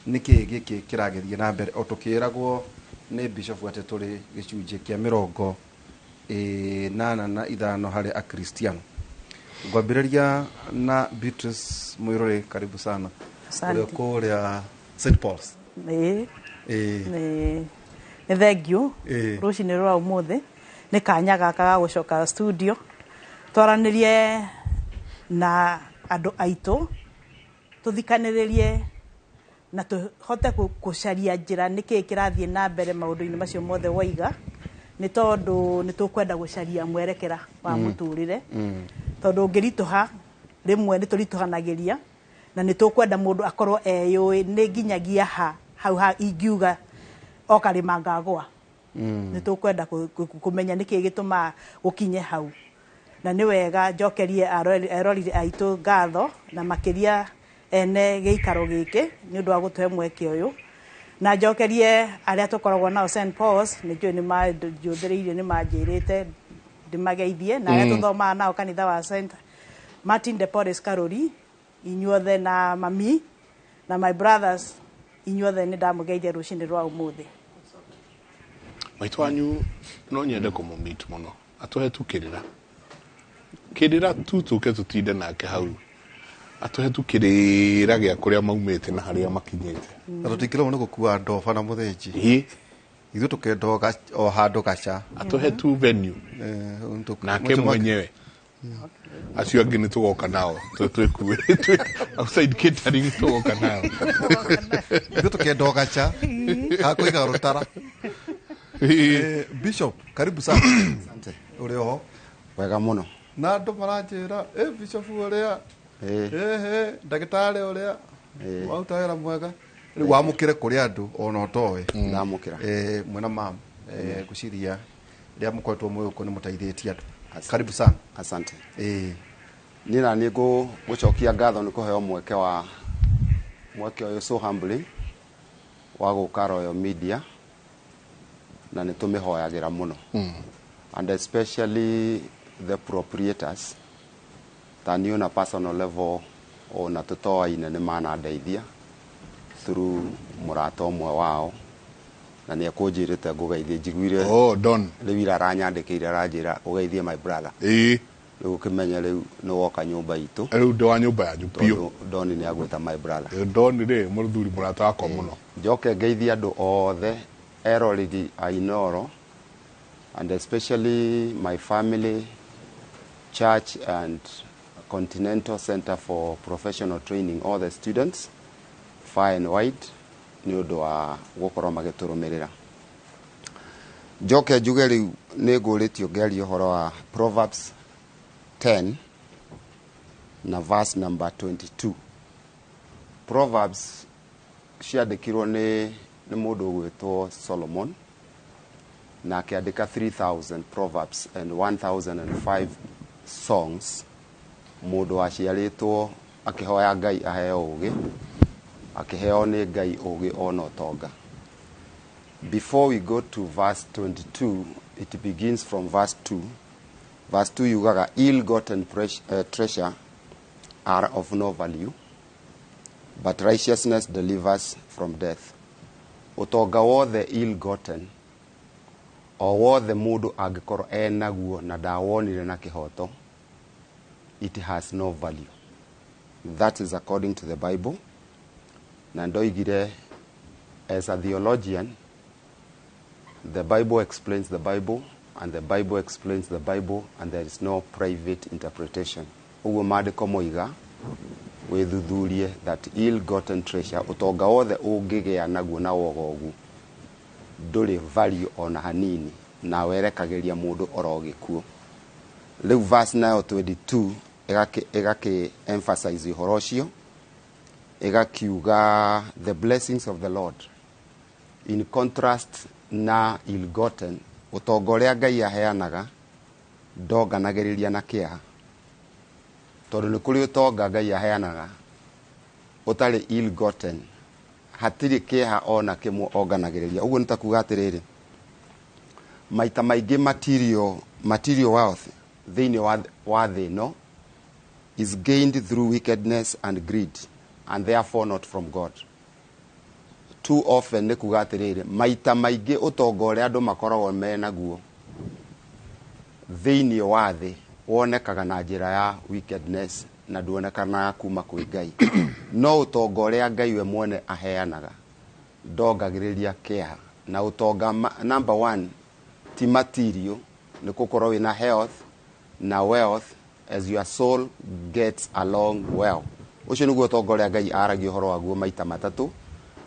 nĩkĩĩ gĩkĩ kĩragĩthiĩ na mbere o tũkĩragwo nĩ bishop atĩ tũrĩ gĩcunjĩ kĩa 85 harĩ akristiano. Ngwambĩrĩria na Beatrice Mwĩrorĩ, karibu sana.
Asante.
Ũrĩa kũrĩa St Paul's.
Ĩĩ. Nĩ thengiũ. Rũcinĩ rwa ũmũthĩ nĩ kanya gaka ga gũcoka studio twaranĩrie na andũ aitũ, tũthikanĩrĩrie na tũhote gũcaria njĩra nĩkĩĩ kĩrathiĩ na mbere maũndũ-inĩ macio mothe waiga, nĩ tondũ nĩ tũkwenda gũcaria mwerekera wa mũtũrĩre, tondũ ũngĩritũha rĩmwe nĩ tũritũhanagĩria, na nĩ tũkwenda mũndũ akorwo eyũĩ nĩ nginyagia ha hau ha ingiuga oka rĩma ngagũa. Nĩ tũkwenda kũmenya nĩkĩĩ gĩtũmaga gũkinye hau, na nĩ wega njokerie eroreri aitũ ngatho, na makĩria ene gĩikaro gĩkĩ nĩ ũndũ wa gũtũhe mweke ũyũ, na njokerie arĩa tũkoragwo nao St Paul's, nĩ njũĩ nĩ manjũthĩrĩirie, nĩ manjĩrĩte ndĩmageithie, na arĩa tũthomaga nao kanitha wa St Martin de Porres Karori, inyuothe, na mami na my brothers inyuothe, nĩ ndamũgeithia rũcinĩ rwa ũmũthĩ.
Maitũ wanyu no nyende kũmũmeet mũno, atũhe tu kĩrĩra kĩrĩra tu, tũke tũtinde nake hau, atũhe tu kĩrĩra gĩa kũrĩa maumĩte na harĩa makinyĩte.
Na tũtingĩremwo nĩ gũkua ndoba na mũthĩnji, ithuĩ tũkenda o handũ gaca.
Atũhe tu venue nake mwenyewe, acio angĩ nĩ tũgoka nao twĩkuĩte outside catering, tũgoka nao.
Ithuĩ tũkenda o gaca ga kũiga rũtara. Bishop, karibu sana. Ũrĩ oho?
Wega mũno.
Na andũ maranjĩra bishop ũrĩa ĩhĩ ndagĩtarĩ ũrĩa waruta wĩra mwega, rĩu wamũkĩre kũrĩ andũ ona ũtoĩ.
Ndamũkĩra.
Mwena mam ngwĩciria rĩrĩa mũkoretwo mwĩ gũkũ nĩ mũteithĩtie andũ. Karibu sana.
Asante. Niĩ na niĩ ngũcokia ngatho nĩ kũheo mweke wa mweke ũyũ so humbly wa gũka Royal Media, na nĩ tũmĩhoyagĩra mũno, and especially the proprietors, ta niĩ on a personal level ona tũtoaine nĩ manandeithia through mũrata ũmwe wao, na nĩ ekũnjĩrĩte ngũgeithie, njiguire.
Oh, Don.
Rĩu ira aranyandĩkĩire, aranjĩra ũgeithie my brother. Rĩu ũkĩmenye rĩu nĩ woka nyũmba itũ.
Rĩu ndĩ wa nyũmba yanyu biũ.
Tondũ Don nĩ agwĩta my brother.
Don rĩ, mũthuri mũrata wakwa mũno.
Njoke ngeithie andũ othe eroreri a Inoro, and especially my family, church and Continental Center for Professional Training, all the students far and wide, nĩ ũndũ wa gũkorwo magĩtũrũmĩrĩra. Njoke njuge rĩu nĩ ngũrĩtio ngĩaria ũhoro wa Proverbs 10 na verse number 22. Proverbs ciandĩkirwo nĩ mũndũ ũgwĩtwo Solomon, na akĩandĩka 3000 proverbs and 1005 songs. Mũndũ waciarĩtwo akĩhoya Ngai aheo ũgĩ, akĩheo nĩ Ngai ũgĩ ona ũtonga. Before we go to verse 22, it begins from verse 2. Verse 2 yugaga, ill gotten treasure are of no value, but righteousness delivers from death. Ũtonga wothe ill gotten, o wothe mũndũ angĩkorwo enaguo na ndawonire na kĩhoto, it has no value. That is according to the Bible. Na ndoigire, as a theologian, the Bible explains the Bible, and the Bible explains the Bible, and there is no private interpretation. Ũguo maandĩko moiga wĩthuthurie that ill gotten treasure, ũtonga wothe ũngĩgĩa naguo na wogogu, ndũrĩ value ona hanini, na werekagĩria mũndũ oro gĩkuũ. Rĩu verse nayo 22 ĩgakĩ emphasize ũhoro ũcio. Ĩgakiuga the blessings of the Lord in contrast na ill-gotten, ũtonga ũrĩa Ngai aheanaga ndonganagĩrĩria na kĩeha, tondũ nĩ kũrĩ ũtonga Ngai aheanaga ũtarĩ ill-gotten, hatirĩ kĩeha ona kĩmwe onganagĩrĩria. Ũguo nĩ ta kuga atĩrĩrĩ, maita maingĩ material wealth thĩinĩ wa thĩ ĩno is gained through wickedness and greed and therefore not from God. Too often nĩ kuga atĩrĩrĩ, maita maingĩ ũtonga ũrĩa andũ makoragwo menaguo thĩinĩ wa thĩ wonekaga na njĩra ya wickedness na nduonekanaga kuma kwĩ Ngai. No ũtonga ũrĩa Ngai we mwene aheanaga ndongagĩrĩria kĩeha. Na ũtonga number one ti material, nĩ gũkorwo wĩna health na wealth as your soul gets along well. Ũcio nĩguo ũtonga ũrĩa Ngai aragia ũhoro waguo maita matatũ,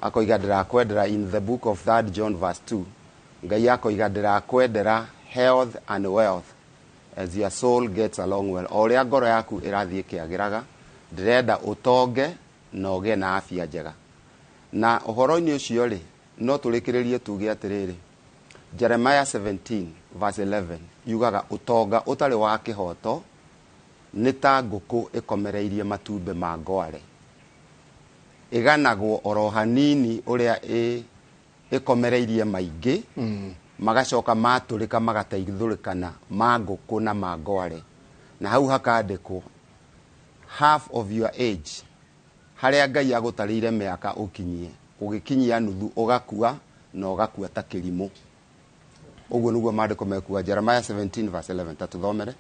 akoiga ndĩrakwendera in the book of 3 John verse 2. Ngai akoiga ndĩrakwendera health and wealth as your soul gets along well. O ũrĩa ngoro yaku ĩrathiĩ ĩkĩagĩraga, ndĩrenda ũtonge na ũgĩe na afya njega. Na ũhoro-inĩ ũcio rĩ, no tũrĩkĩrĩrie tuge atĩrĩrĩ, Jeremiah 17 verse 11 yugaga ũtonga ũtarĩ wa kĩhoto nĩ ta ngũkũ ĩkomereirie matumbĩ ma ngware, ĩganagwo oro hanini ũrĩa ĩkomereirie maingĩ, magacoka matũrĩka magateithũrĩkana ma ngũkũ na ma ngware. Na hau hakandĩkwo half of your age, harĩa Ngai agũtarĩire mĩaka ũkinyie, ũgĩkinyia nuthu ũgakua na ũgakua ta kĩrimũ. Ũguo nĩguo maandĩko mekuga. Jeremiah 17 verse 11, tatuthomere.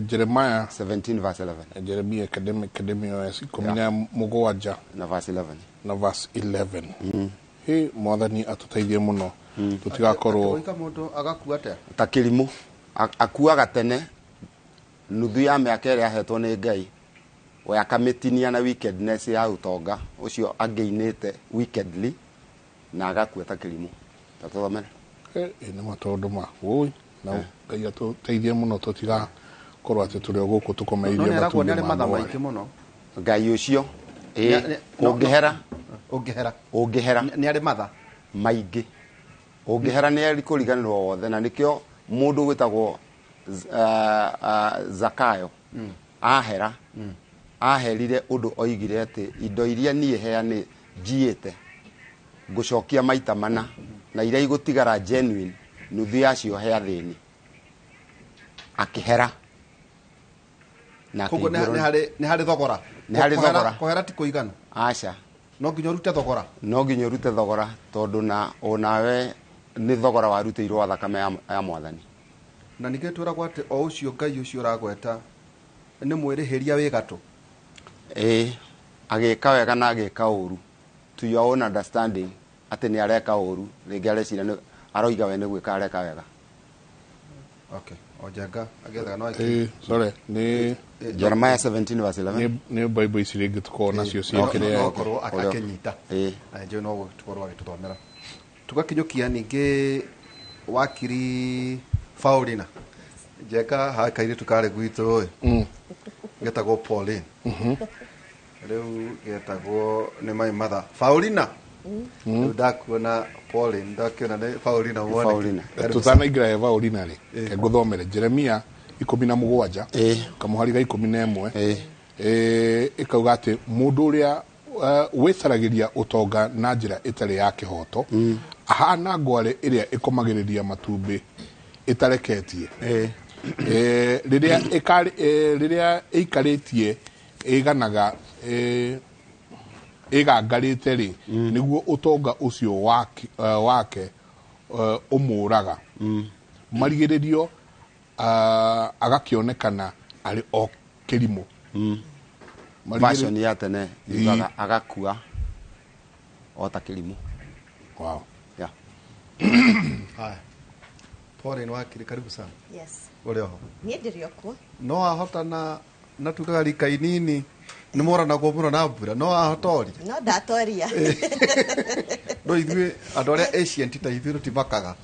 Jeremiah
17 verse 11.
Jeremiah Academy OS 17
na verse 11.
Na verse 11. Hĩ, Mwathani atũteithie mũno tũtigakorwo
Atĩ mũndũ agakua atĩa?
Ta kĩrimũ. Akuaga tene nuthu ya mĩaka ĩrĩa ahetwo nĩ Ngai, we akamĩtinia na wickedness ya ũtonga ũcio angĩinĩte wickedly na agakua ta kĩrimũ. Tatuthomere.
Ĩ nĩ matũndũ ma woi, na Ngai atũteithie mũno tũtigakorwo atĩ tũrĩ o gũkũ tũkomeirie
No nĩ aragwo nĩ
matumbĩ
arĩ
ma
matha
ngware.
maingĩ mũno.
Ngai ũcio ĩ ũngĩhera,
ũngĩhera,
ũngĩhera
nĩ arĩ matha
maingĩ, ũngĩhera nĩ arĩ kũriganĩrwo wothe. Na nĩkĩo mũndũ wĩtagwo Zakayo ahera, aherire ũndũ oigire atĩ indo iria niĩ heanĩ njiĩte ngũcokia maita mana, na iria igũtigara genuine nuthu yacio he athĩni. Akĩhera na
Koguo
akĩingĩrwo
nĩ harĩ thogora.
Nĩ harĩ thogora.
Kũhera ti kũigana.
Aca.
No nginya ũrute thogora.
No nginya ũrute thogora, tondũ na onawe nĩ thogora warutĩirwo wa thakame ya Mwathani.
Na ningĩ twĩragwo atĩ o ũcio Ngai ũcio ũragweta nĩ mwĩrĩhĩria wĩ gatũ.
Ĩĩ, agĩka wega na agĩka ũru. To your own understanding atĩ nĩ areka ũru, rĩngĩ areciria nĩ aroiga we nĩ gwĩka areka wega.
Okay, o Njenga agĩethaga no
Ĩ, sorry, nĩ
Jeremiah 17 verse 11.
Nĩ Bible ici rĩngĩ tũkoragwo nacio ciĩkĩre.
No korwo akĩnyita. Na njũĩ no tũkorwo agĩtũthomera. Tũgakinyũkia ningĩ wakiri Paulina. Njenga ha kairĩtu karĩ gwitũ ĩ. Getagwo Pauline. Rĩu getagwo nĩ my mother Paulina. Rĩu ndakuona Pauline, ndakĩona nĩ Paulina mwene.
Paulina.
Tũtanaingĩra he Paulina rĩ, ke ngũthomere Jeremia 17 kamũhari ga 11. Ĩkauga atĩ mũndũ ũrĩa wĩcaragĩria ũtonga na njĩra ĩtarĩ ya kĩhoto ahana ngware ĩrĩa ĩkomagĩrĩria matumbĩ ĩtareketie. Rĩrĩa ĩikarĩtie ĩganaga ĩgangarĩte rĩ, nĩguo ũtonga ũcio wake ũmũraga. Marigĩrĩrio agakĩonekana arĩ o kĩrimũ.
Version ya tene yugaga agakua o ta kĩrimũ.
Wow.
Yeah.
Haya. Pauline wakiri, karibu sana.
Yes.
Ũrĩ oho?
Niĩ ndĩrĩ o kuo.
No ahota na tugaga rika inini nĩ moranagwo mũno na mbura, no ahota oria?
No ndatoria.
No ithuĩ andũ arĩa ancient ta ithuĩ tũtimakaga.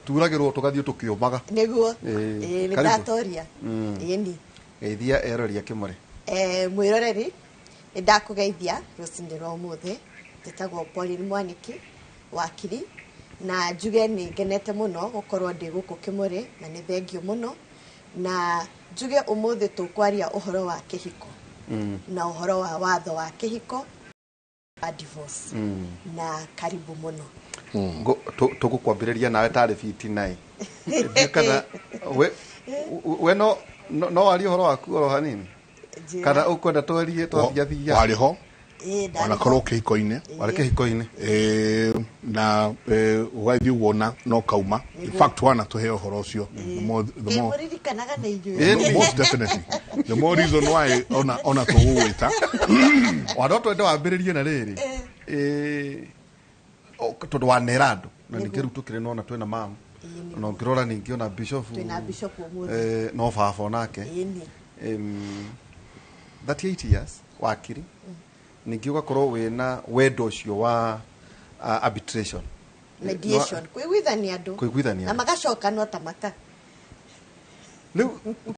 Turagĩrwo tũgathiĩ tũkĩũmaga.
Nĩguo. Ĩĩ, nĩ
Karibu.
ndatoria. Ĩni.
Geithia erori a Kĩmũrĩ.
Mwĩroreri Nĩ ndakũgeithia rũcinĩ rwa ũmũthĩ. Njĩtagwo Pauline Mwaniki wakiri, na njuge nĩ ngenete mũno gũkorwo ndĩ gũkũ Kĩmũrĩ, na nĩ thengio mũno, na njuge ũmũthĩ tũkwaria ũhoro wa kĩhiko na ũhoro wa watho wa kĩhiko wa divorce. Na karibu mũno.
Tũgũkwambĩrĩria nawe tarĩ biti nai. Ndiũĩ kana we no warie ũhoro waku oro hanini, kana ũkwenda twarie twathiathia?
Warĩ ho.
Ĩĩ, ndarĩ
wanakorwo
ho.
kĩhiko-inĩ.
Warĩ kĩhiko-inĩ.
Na ũgathiĩ ũguo na no kauma in fact wanatũhe ũhoro ũcio. The more
Kĩmũririkanaga na inyuĩ.
Most definitely, the more reason why ona tũgũgwĩta.
Wa no twende wambĩrĩrie na rĩrĩ, tondũ wanera andũ na ningĩ rĩu tũkĩrĩ nona twĩna mam, na ũngĩrora ningĩ ona bishop.
Twĩna bishop ũmũthĩ.
No baba onake.
Ĩni.
38 years wakiri, ningĩ ũgakorwo wĩna wendo ũcio wa arbitration.
Mediation, kũiguithania andũ.
Kũiguithania
na
andũ.
magacokanwo ta maka.
Rĩu